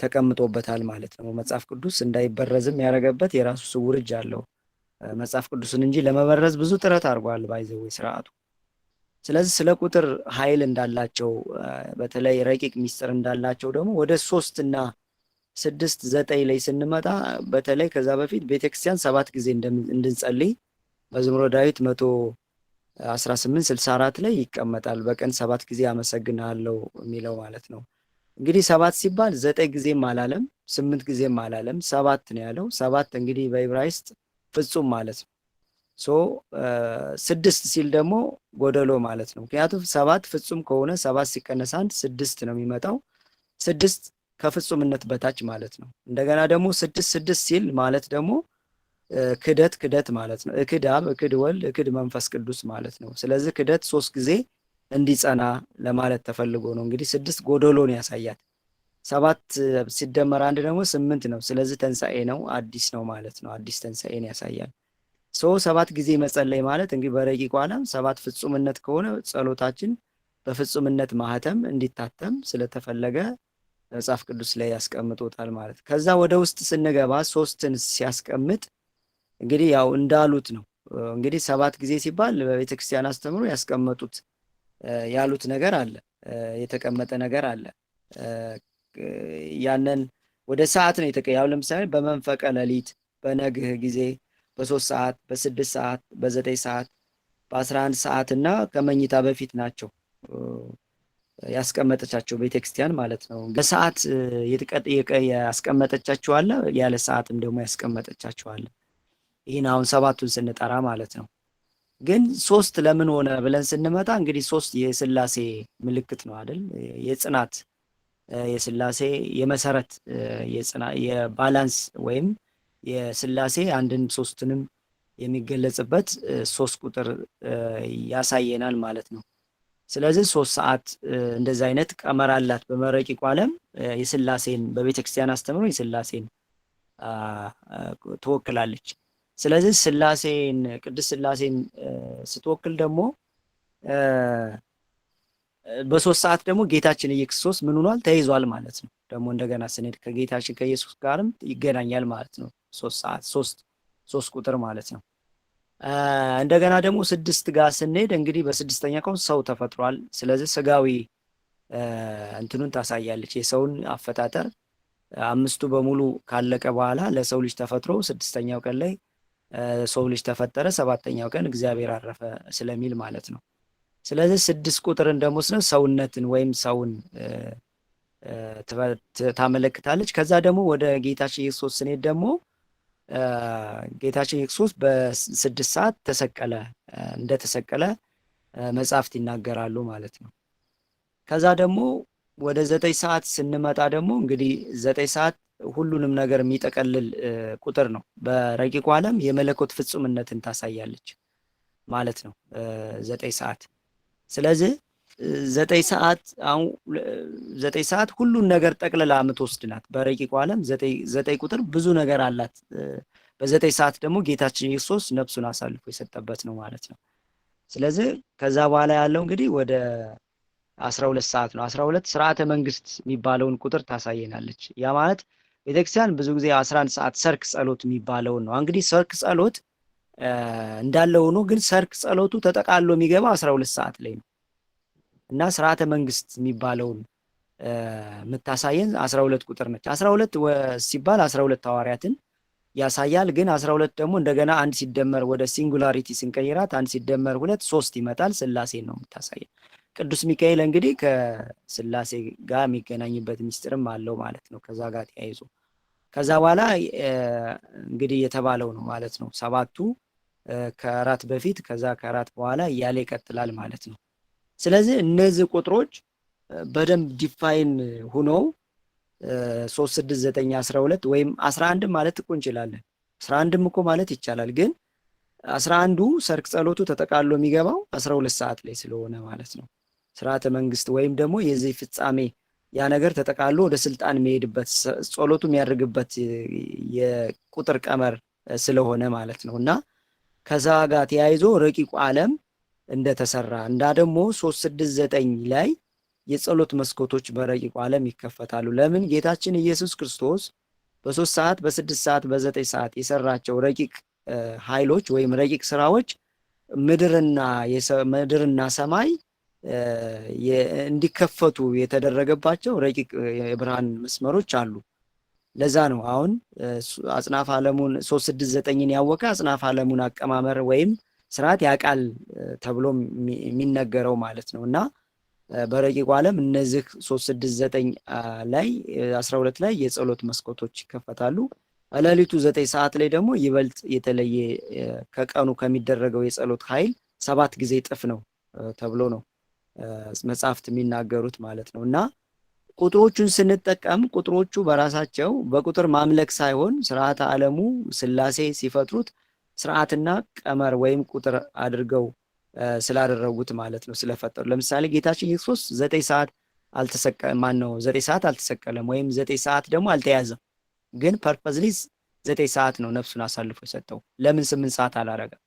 ተቀምጦበታል ማለት ነው። መጽሐፍ ቅዱስ እንዳይበረዝም ያደረገበት የራሱ ስውር እጅ አለው መጽሐፍ ቅዱስን እንጂ ለመበረዝ ብዙ ጥረት አድርጓል by the way ስርዓቱ። ስለዚህ ስለ ቁጥር ኃይል እንዳላቸው፣ በተለይ ረቂቅ ሚስጥር እንዳላቸው ደግሞ ወደ 3 እና 6 9 ላይ ስንመጣ፣ በተለይ ከዛ በፊት ቤተክርስቲያን ሰባት ጊዜ እንድንጸልይ መዝሙረ ዳዊት 118:64 ላይ ይቀመጣል። በቀን ሰባት ጊዜ አመሰግንሃለሁ የሚለው ማለት ነው። እንግዲህ ሰባት ሲባል ዘጠኝ ጊዜም አላለም፣ ስምንት ጊዜም አላለም፣ ሰባት ነው ያለው። ሰባት እንግዲህ በዕብራይስጥ ፍጹም ማለት ነው። So ስድስት ሲል ደግሞ ጎደሎ ማለት ነው። ምክንያቱም ሰባት ፍጹም ከሆነ ሰባት ሲቀነስ አንድ ስድስት ነው የሚመጣው። ስድስት ከፍጹምነት በታች ማለት ነው። እንደገና ደግሞ ስድስት ስድስት ሲል ማለት ደግሞ ክደት ክደት ማለት ነው። እክድ አብ፣ እክድ ወልድ፣ እክድ መንፈስ ቅዱስ ማለት ነው። ስለዚህ ክደት ሶስት ጊዜ እንዲጸና ለማለት ተፈልጎ ነው። እንግዲህ ስድስት ጎደሎን ያሳያል። ሰባት ሲደመር አንድ ደግሞ ስምንት ነው። ስለዚህ ተንሳኤ ነው፣ አዲስ ነው ማለት ነው። አዲስ ተንሳኤን ያሳያል። So ሰባት ጊዜ መጸለይ ማለት እንግዲህ በረቂቁ ዓለም ሰባት ፍጹምነት ከሆነ ጸሎታችን በፍጹምነት ማህተም እንዲታተም ስለተፈለገ መጽሐፍ ቅዱስ ላይ ያስቀምጦታል ማለት። ከዛ ወደ ውስጥ ስንገባ ሶስትን ሲያስቀምጥ እንግዲህ ያው እንዳሉት ነው። እንግዲህ ሰባት ጊዜ ሲባል በቤተ ክርስቲያን አስተምሮ ያስቀመጡት ያሉት ነገር አለ፣ የተቀመጠ ነገር አለ። ያንን ወደ ሰዓት ነው ያው ለምሳሌ በመንፈቀ ሌሊት፣ በነግህ ጊዜ፣ በ3 ሰዓት፣ በ6 ሰዓት፣ በ9 ሰዓት፣ በ11 ሰዓት እና ከመኝታ በፊት ናቸው ያስቀመጠቻቸው ቤተክርስቲያን ማለት ነው። በሰዓት ያስቀመጠቻቸው አለ፣ ያለ ሰዓትም ደግሞ ያስቀመጠቻቸው አለ። ይህን አሁን ሰባቱን ስንጠራ ማለት ነው። ግን ሶስት ለምን ሆነ ብለን ስንመጣ እንግዲህ ሶስት የስላሴ ምልክት ነው አይደል? የጽናት፣ የስላሴ የመሰረት፣ የ balance ወይም የስላሴ አንድን ሶስትንም የሚገለጽበት ሶስት ቁጥር ያሳየናል ማለት ነው። ስለዚህ 3 ሰዓት እንደዚህ አይነት ቀመር አላት። በመረቂቁ ዓለም የስላሴን በቤተክርስቲያን አስተምሮ የስላሴን ትወክላለች። ስለዚህ ስላሴን፣ ቅድስት ስላሴን ስትወክል ደግሞ በ3 ሰዓት ደግሞ ጌታችን ኢየሱስ ክርስቶስ ምን ሆኗል? ተይዟል ማለት ነው። ደግሞ እንደገና ስንሄድ ከጌታችን ከኢየሱስ ጋርም ይገናኛል ማለት ነው። 3 ሰዓት ሶስት ሶስት ቁጥር ማለት ነው። እንደገና ደግሞ ስድስት ጋር ስንሄድ እንግዲህ በስድስተኛ ቀን ሰው ተፈጥሯል። ስለዚህ ስጋዊ እንትኑን ታሳያለች፣ የሰውን አፈጣጠር አምስቱ በሙሉ ካለቀ በኋላ ለሰው ልጅ ተፈጥሮ ስድስተኛው ቀን ላይ ሰው ልጅ ተፈጠረ፣ ሰባተኛው ቀን እግዚአብሔር አረፈ ስለሚል ማለት ነው። ስለዚህ ስድስት ቁጥርን ደግሞ ስነ ሰውነትን ወይም ሰውን ታመለክታለች። ከዛ ደግሞ ወደ ጌታችን ኢየሱስ ስንሄድ ደግሞ ጌታችን ኢየሱስ በ6 ሰዓት ተሰቀለ፣ እንደተሰቀለ መጽሐፍት ይናገራሉ ማለት ነው። ከዛ ደግሞ ወደ 9 ሰዓት ስንመጣ ደግሞ እንግዲህ 9 ሰዓት ሁሉንም ነገር የሚጠቀልል ቁጥር ነው። በረቂቁ ዓለም የመለኮት ፍጹምነትን ታሳያለች ማለት ነው 9 ሰዓት። ስለዚህ 9 ሰዓት አሁን 9 ሰዓት ሁሉን ነገር ጠቅልላ የምትወስድ ናት። በረቂቁ ዓለም 9 ቁጥር ብዙ ነገር አላት። በ9 ሰዓት ደግሞ ጌታችን ኢየሱስ ነፍሱን አሳልፎ የሰጠበት ነው ማለት ነው። ስለዚህ ከዛ በኋላ ያለው እንግዲህ ወደ 12 ሰዓት ነው። 12 ስርዓተ መንግስት የሚባለውን ቁጥር ታሳየናለች። ያ ማለት ቤተክርስቲያን ብዙ ጊዜ 11 ሰዓት ሰርክ ጸሎት የሚባለውን ነው። እንግዲህ ሰርክ ጸሎት እንዳለ ሆኖ ግን ሰርክ ጸሎቱ ተጠቃሎ የሚገባ 12 ሰዓት ላይ ነው እና ስርዓተ መንግስት የሚባለውን የምታሳየን 12 ቁጥር ነች። 12 ሲባል 12 ሐዋርያትን ያሳያል። ግን 12 ደግሞ እንደገና አንድ ሲደመር ወደ singularity ስንቀይራት አንድ ሲደመር ሁለት ሶስት ይመጣል። ስላሴን ነው የምታሳየን። ቅዱስ ሚካኤል እንግዲህ ከስላሴ ጋር የሚገናኝበት ሚስጥርም አለው ማለት ነው። ከዛ ጋር ተያይዞ ከዛ በኋላ እንግዲህ የተባለው ነው ማለት ነው። ሰባቱ ከእራት በፊት ከዛ ከእራት በኋላ እያለ ይቀጥላል ማለት ነው። ስለዚህ እነዚህ ቁጥሮች በደንብ define ሁነው 3፣ 6፣ 9፣ 12 ወይም 11ም ማለት እኮ እንችላለን። 11ም እኮ ማለት ይቻላል። ግን 11ዱ ሰርክ ጸሎቱ ተጠቃሎ የሚገባው 12 ሰዓት ላይ ስለሆነ ማለት ነው። ስርዓተ መንግስት ወይም ደግሞ የዚህ ፍጻሜ ያ ነገር ተጠቃሎ ወደ ስልጣን የሚሄድበት፣ ጸሎቱ የሚያደርግበት የቁጥር ቀመር ስለሆነ ማለት ነው። እና ከዛ ጋር ተያይዞ ረቂቁ ዓለም እንደተሰራ እና ደግሞ 3፣ 6፣ 9 ላይ የጸሎት መስኮቶች በረቂቁ ዓለም ይከፈታሉ። ለምን? ጌታችን ኢየሱስ ክርስቶስ በ3 ሰዓት፣ በ6 ሰዓት፣ በ9 ሰዓት የሰራቸው ረቂቅ ኃይሎች ወይም ረቂቅ ስራዎች ምድርና ሰማይ እንዲከፈቱ የተደረገባቸው ረቂቅ የብርሃን መስመሮች አሉ። ለዛ ነው አሁን አጽናፍ ዓለሙን 3፣ 6፣ 9ን ያወቀ አጽናፍ ዓለሙን አቀማመር ወይም ስርዓት ያውቃል ተብሎ የሚነገረው ማለት ነው። እና በረቂቁ ዓለም እነዚህ 3፣ 6፣ 9 ላይ፣ 12 ላይ የጸሎት መስኮቶች ይከፈታሉ። ሌሊቱ 9 ሰዓት ላይ ደግሞ ይበልጥ የተለየ ከቀኑ ከሚደረገው የጸሎት ኃይል ሰባት ጊዜ እጥፍ ነው ተብሎ ነው መጽሐፍት የሚናገሩት ማለት ነው። እና ቁጥሮቹን ስንጠቀም ቁጥሮቹ በራሳቸው በቁጥር ማምለክ ሳይሆን ስርዓተ ዓለሙ ስላሴ ሲፈጥሩት ስርዓትና ቀመር ወይም ቁጥር አድርገው ስላደረጉት ማለት ነው፣ ስለፈጠሩ። ለምሳሌ ጌታችን ኢየሱስ 9 ሰዓት አልተሰቀለም፣ ማን ነው፣ 9 ሰዓት አልተሰቀለም ወይም 9 ሰዓት ደግሞ አልተያዘም። ግን purposely 9 ሰዓት ነው ነፍሱን አሳልፎ የሰጠው። ለምን 8 ሰዓት አላረገም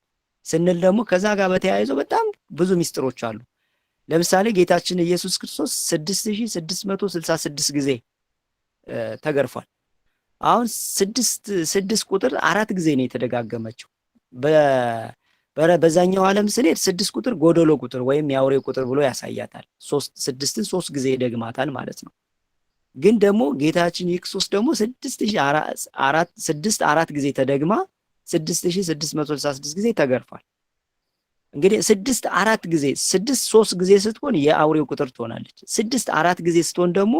ስንል ደግሞ ከዛ ጋር በተያይዞ በጣም ብዙ ሚስጥሮች አሉ። ለምሳሌ ጌታችን ኢየሱስ ክርስቶስ 6666 ጊዜ ተገርፏል። አሁን ስድስት ስድስት ቁጥር አራት ጊዜ ነው የተደጋገመችው። በዛኛው ዓለም ስንሄድ ስድስት ቁጥር ጎደሎ ቁጥር ወይም የአውሬ ቁጥር ብሎ ያሳያታል። ስድስትን ሶስት ጊዜ ይደግማታል ማለት ነው። ግን ደግሞ ጌታችን ኢየሱስ ደግሞ ስድስት አራት ጊዜ ተደግማ 6666 ጊዜ ተገርፏል። እንግዲህ ስድስት አራት ጊዜ፣ ስድስት ሶስት ጊዜ ስትሆን የአውሬው ቁጥር ትሆናለች። ስድስት አራት ጊዜ ስትሆን ደግሞ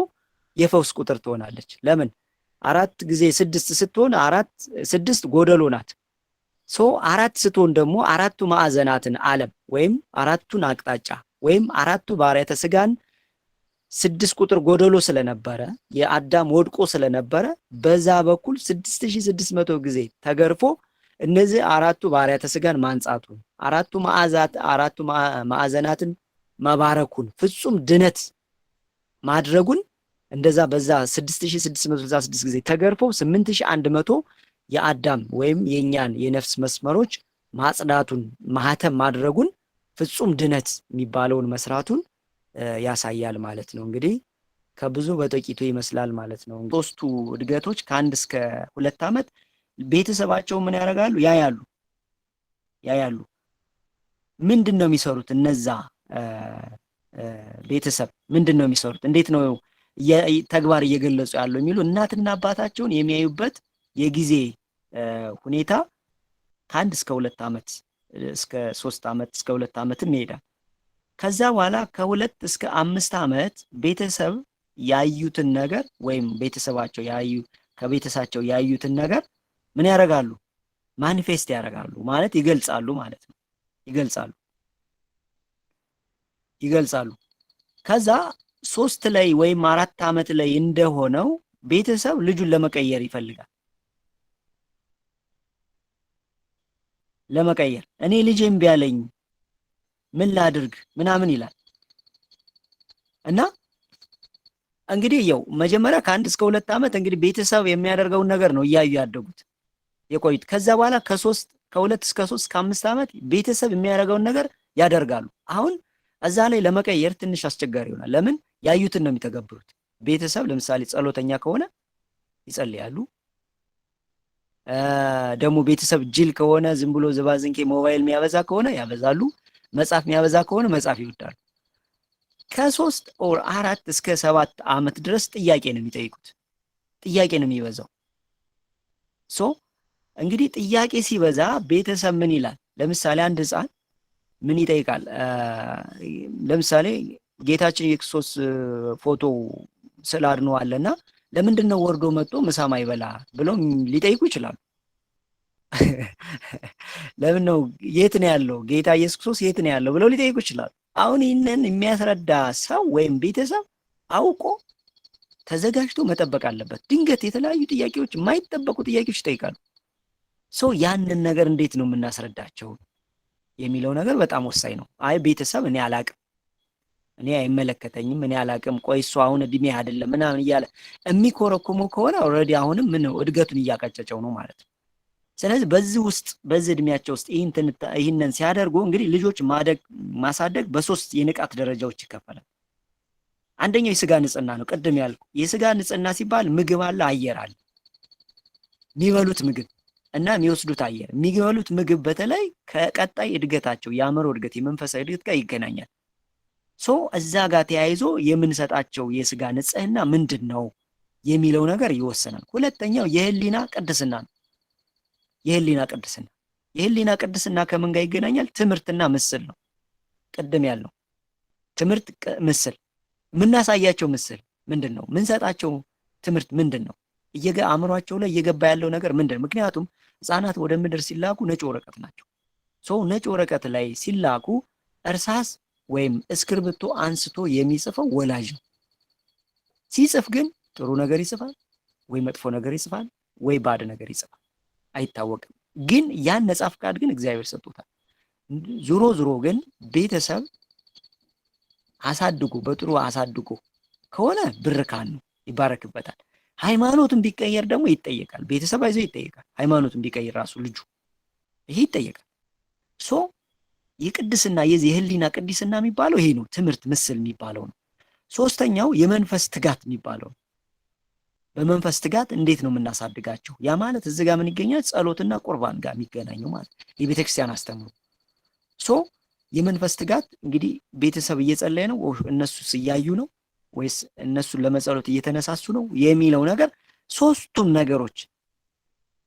የፈውስ ቁጥር ትሆናለች። ለምን? አራት ጊዜ ስድስት ስትሆን አራት ስድስት ጎደሎ ናት። So አራት ስትሆን ደግሞ አራቱ ማዕዘናትን ዓለም ወይም አራቱን አቅጣጫ ወይም አራቱ ባህርያተ ስጋን ስድስት ቁጥር ጎደሎ ስለነበረ፣ የአዳም ወድቆ ስለነበረ፣ በዛ በኩል 6600 ጊዜ ተገርፎ እነዚህ አራቱ ባህርያተ ስጋን ማንጻቱን፣ አራቱ ማዕዘናትን መባረኩን፣ ፍጹም ድነት ማድረጉን እንደዛ በዛ 6666 ጊዜ ተገርፎ 8100 የአዳም ወይም የእኛን የነፍስ መስመሮች ማጽዳቱን፣ ማህተም ማድረጉን፣ ፍጹም ድነት የሚባለውን መስራቱን ያሳያል ማለት ነው። እንግዲህ ከብዙ በጥቂቱ ይመስላል ማለት ነው። ሶስቱ እድገቶች ከ1 እስከ 2 ዓመት ቤተሰባቸው ምን ያደርጋሉ? ያያሉ ያያሉ። ምንድን ነው የሚሰሩት? እነዛ ቤተሰብ ምንድን ነው የሚሰሩት? እንዴት ነው ተግባር እየገለጹ ያለው የሚሉ እናትና አባታቸውን የሚያዩበት የጊዜ ሁኔታ ከ1 እስከ 2 ዓመት፣ እስከ 3 ዓመት፣ እስከ 2 ዓመትም ይሄዳል። ከዛ በኋላ ከ2 እስከ 5 ዓመት ቤተሰብ ያዩትን ነገር ወይም ቤተሰባቸው ያዩ ከቤተሰባቸው ያዩትን ነገር ምን ያደርጋሉ? Manifest ያደርጋሉ ማለት ይገልጻሉ ማለት ነው። ይገልጻሉ። ከዛ 3 ላይ ወይም 4 ዓመት ላይ እንደሆነው ቤተሰብ ልጁን ለመቀየር ይፈልጋል። ለመቀየር እኔ ልጄም ቢያለኝ ምን ላድርግ ምናምን ይላል። እና እንግዲህ ያው መጀመሪያ ከ1 እስከ 2 ዓመት እንግዲህ ቤተሰብ የሚያደርገውን ነገር ነው እያዩ ያደጉት የቆዩት። ከዛ በኋላ ከ2 እስከ 3 እስከ 5 ዓመት ቤተሰብ የሚያደርገውን ነገር ያደርጋሉ። አሁን እዛ ላይ ለመቀየር ትንሽ አስቸጋሪ ይሆናል። ለምን? ያዩትን ነው የሚተገብሩት። ቤተሰብ ለምሳሌ ጸሎተኛ ከሆነ ይጸልያሉ። ደግሞ ቤተሰብ ጅል ከሆነ ዝም ብሎ ዝባዝንኬ ሞባይል የሚያበዛ ከሆነ ያበዛሉ። መጻፍ የሚያበዛ ከሆነ መጻፍ ይወዳሉ። ከ3 or 4 እስከ 7 ዓመት ድረስ ጥያቄ ነው የሚጠይቁት። ጥያቄ ነው የሚበዛው። So እንግዲህ ጥያቄ ሲበዛ ቤተሰብ ምን ይላል? ለምሳሌ አንድ ህፃን ምን ይጠይቃል? ለምሳሌ ጌታችን የክርስቶስ ፎቶ ስዕል አድኖ አለና ለምንድን ነው ወርዶ መጥቶ ምሳ ማይበላ ብለው ሊጠይቁ ይችላሉ። ለምን ነው የት ነው ያለው ጌታ ኢየሱስ ክርስቶስ የት ነው ያለው ብለው ሊጠይቁ ይችላሉ። አሁን ይህንን የሚያስረዳ ሰው ወይም ቤተሰብ አውቆ ተዘጋጅቶ መጠበቅ አለበት። ድንገት የተለያዩ ጥያቄዎች፣ የማይጠበቁ ጥያቄዎች ይጠይቃሉ። ሰው ያንን ነገር እንዴት ነው የምናስረዳቸው የሚለው ነገር በጣም ወሳኝ ነው። አይ ቤተሰብ እኔ አላቅም፣ እኔ አይመለከተኝም፣ እኔ አላቅም፣ ቆይ እሱ አሁን እድሜ አይደለም ምናምን እያለ የሚኮረኩሙ ከሆነ already አሁንም ምን እድገቱን እያቀጨጨው ነው ማለት ነው። ስለዚህ በዚህ ውስጥ በዚህ እድሜያቸው ውስጥ ይህንን ሲያደርጉ እንግዲህ ልጆች ማሳደግ በ3 የንቃት ደረጃዎች ይከፈላል። አንደኛው የስጋ ንጽህና ነው። ቅድም ያልኩ የስጋ ንጽህና ሲባል ምግብ አለ፣ አየር አለ። የሚበሉት ምግብ እና የሚወስዱት አየር። የሚበሉት ምግብ በተለይ ከቀጣይ እድገታቸው የአእምሮ እድገት የመንፈሳዊ እድገት ጋር ይገናኛል። So እዛ ጋር ተያይዞ የምንሰጣቸው የስጋ ንጽህና ምንድነው የሚለው ነገር ይወሰናል። ሁለተኛው የህሊና ቅድስና ነው። የህሊና ቅድስና የህሊና ቅድስና ከምን ጋር ይገናኛል? ትምህርትና ምስል ነው። ቅድም ያልነው ትምህርት ምስል፣ የምናሳያቸው ምስል ምንድነው? የምንሰጣቸው ትምህርት ምንድነው? አእምሯቸው ላይ እየገባ ያለው ነገር ምንድነው? ምክንያቱም ህፃናት ወደ ምድር ሲላኩ ነጭ ወረቀት ናቸው። So ነጭ ወረቀት ላይ ሲላኩ እርሳስ ወይም እስክርብቶ አንስቶ የሚጽፈው ወላጅ ነው። ሲጽፍ ግን ጥሩ ነገር ይጽፋል ወይ መጥፎ ነገር ይጽፋል ወይ ባድ ነገር ይጽፋል አይታወቅም። ግን ያን ነፃ ፍቃድ ግን እግዚአብሔር ሰጥቶታል። ዙሮ ዙሮ ግን ቤተሰብ አሳድጎ በጥሩ አሳድጎ ከሆነ ብርካን ነው፣ ይባረክበታል። ሃይማኖቱን ቢቀየር ደግሞ ይጠየቃል። ቤተሰብ አይዞ ይጠየቃል። ሃይማኖቱን ቢቀየር ራሱ ልጁ ይሄ ይጠየቃል። So የቅድስና የዚህ የህሊና ቅድስና የሚባለው ይሄ ነው። ትምህርት ምስል የሚባለው ነው። ሶስተኛው የመንፈስ ትጋት የሚባለው ነው። በመንፈስ ትጋት እንዴት ነው የምናሳድጋቸው? ያ ማለት እዚህ ጋር ምን ይገኛል? ጸሎትና ቁርባን ጋር የሚገናኘው ማለት የቤተክርስቲያን አስተምሮ። So የመንፈስ ትጋት እንግዲህ ቤተሰብ እየጸለየ ነው፣ እነሱስ እያዩ ነው ወይስ እነሱን ለመጸሎት እየተነሳሱ ነው የሚለው ነገር ሶስቱም ነገሮች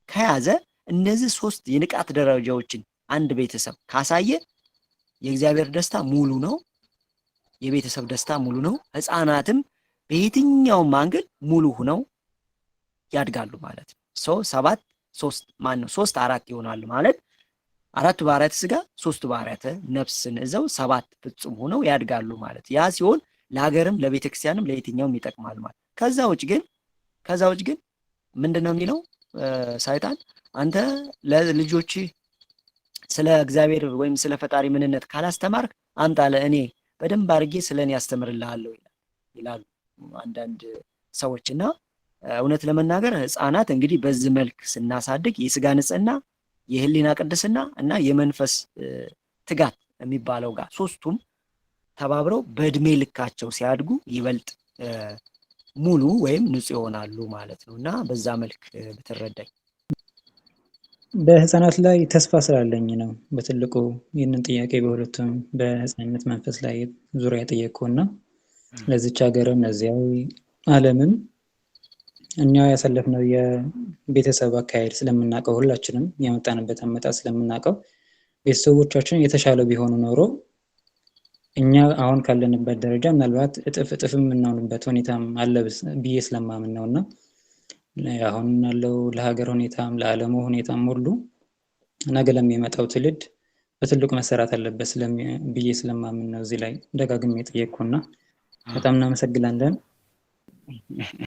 ከያዘ እነዚህ ሶስት የንቃት ደረጃዎችን አንድ ቤተሰብ ካሳየ የእግዚአብሔር ደስታ ሙሉ ነው፣ የቤተሰብ ደስታ ሙሉ ነው። ህፃናትም በየትኛውም angle ሙሉ ሆነው ያድጋሉ ማለት ነው። So 7 3 ማን ነው 3 4 ይሆናሉ ማለት 4 ባህሪያተ ስጋ 3 ባህሪያተ ነፍስን እዘው 7 ፍጹም ሆነው ያድጋሉ ማለት። ያ ሲሆን ለሀገርም ለቤተክርስቲያንም ለየትኛውም ይጠቅማል ማለት። ከዛ ውጭ ግን ምንድነው የሚለው ሰይጣን? አንተ ለልጆች ስለ እግዚአብሔር ወይም ስለ ፈጣሪ ምንነት ካላስተማርክ አምጣ ለእኔ በደንብ አድርጌ ስለኔ ያስተምርልሃለሁ ይላሉ አንዳንድ ሰዎችና እውነት ለመናገር ህፃናት እንግዲህ በዚህ መልክ ስናሳድግ የስጋ ንጽህና፣ የህሊና ቅድስና እና የመንፈስ ትጋት የሚባለው ጋር ሶስቱም ተባብረው በእድሜ ልካቸው ሲያድጉ ይበልጥ ሙሉ ወይም ንጹህ ይሆናሉ ማለት ነውና በዛ መልክ ብትረዳኝ። በህፃናት ላይ ተስፋ ስላለኝ ነው በትልቁ ይህንን ጥያቄ በሁለቱም በህፃንነት መንፈስ ላይ ዙሪያ ጠየቅኩና ለዚች ሀገርም ለዚያው ዓለምም እኛ ያሳለፍነው የቤተሰብ አካሄድ ስለምናውቀው ሁላችንም ያመጣንበት አመጣጥ ስለምናውቀው ቤተሰቦቻችን የተሻለ ቢሆኑ ኖሮ እኛ አሁን ካለንበት ደረጃ ምናልባት እጥፍ እጥፍ የምንሆንበት ሁኔታም አለ ብዬ ስለማምን ነውና አሁን ያለው ለሀገር ሁኔታም ለዓለሙ ሁኔታም ሁሉ ነገ ለሚመጣው ትውልድ በትልቁ መሰራት አለበት ብዬ ስለማምን ነው እዚህ ላይ ደጋግሜ የጠየቅኩና በጣም እናመሰግናለን።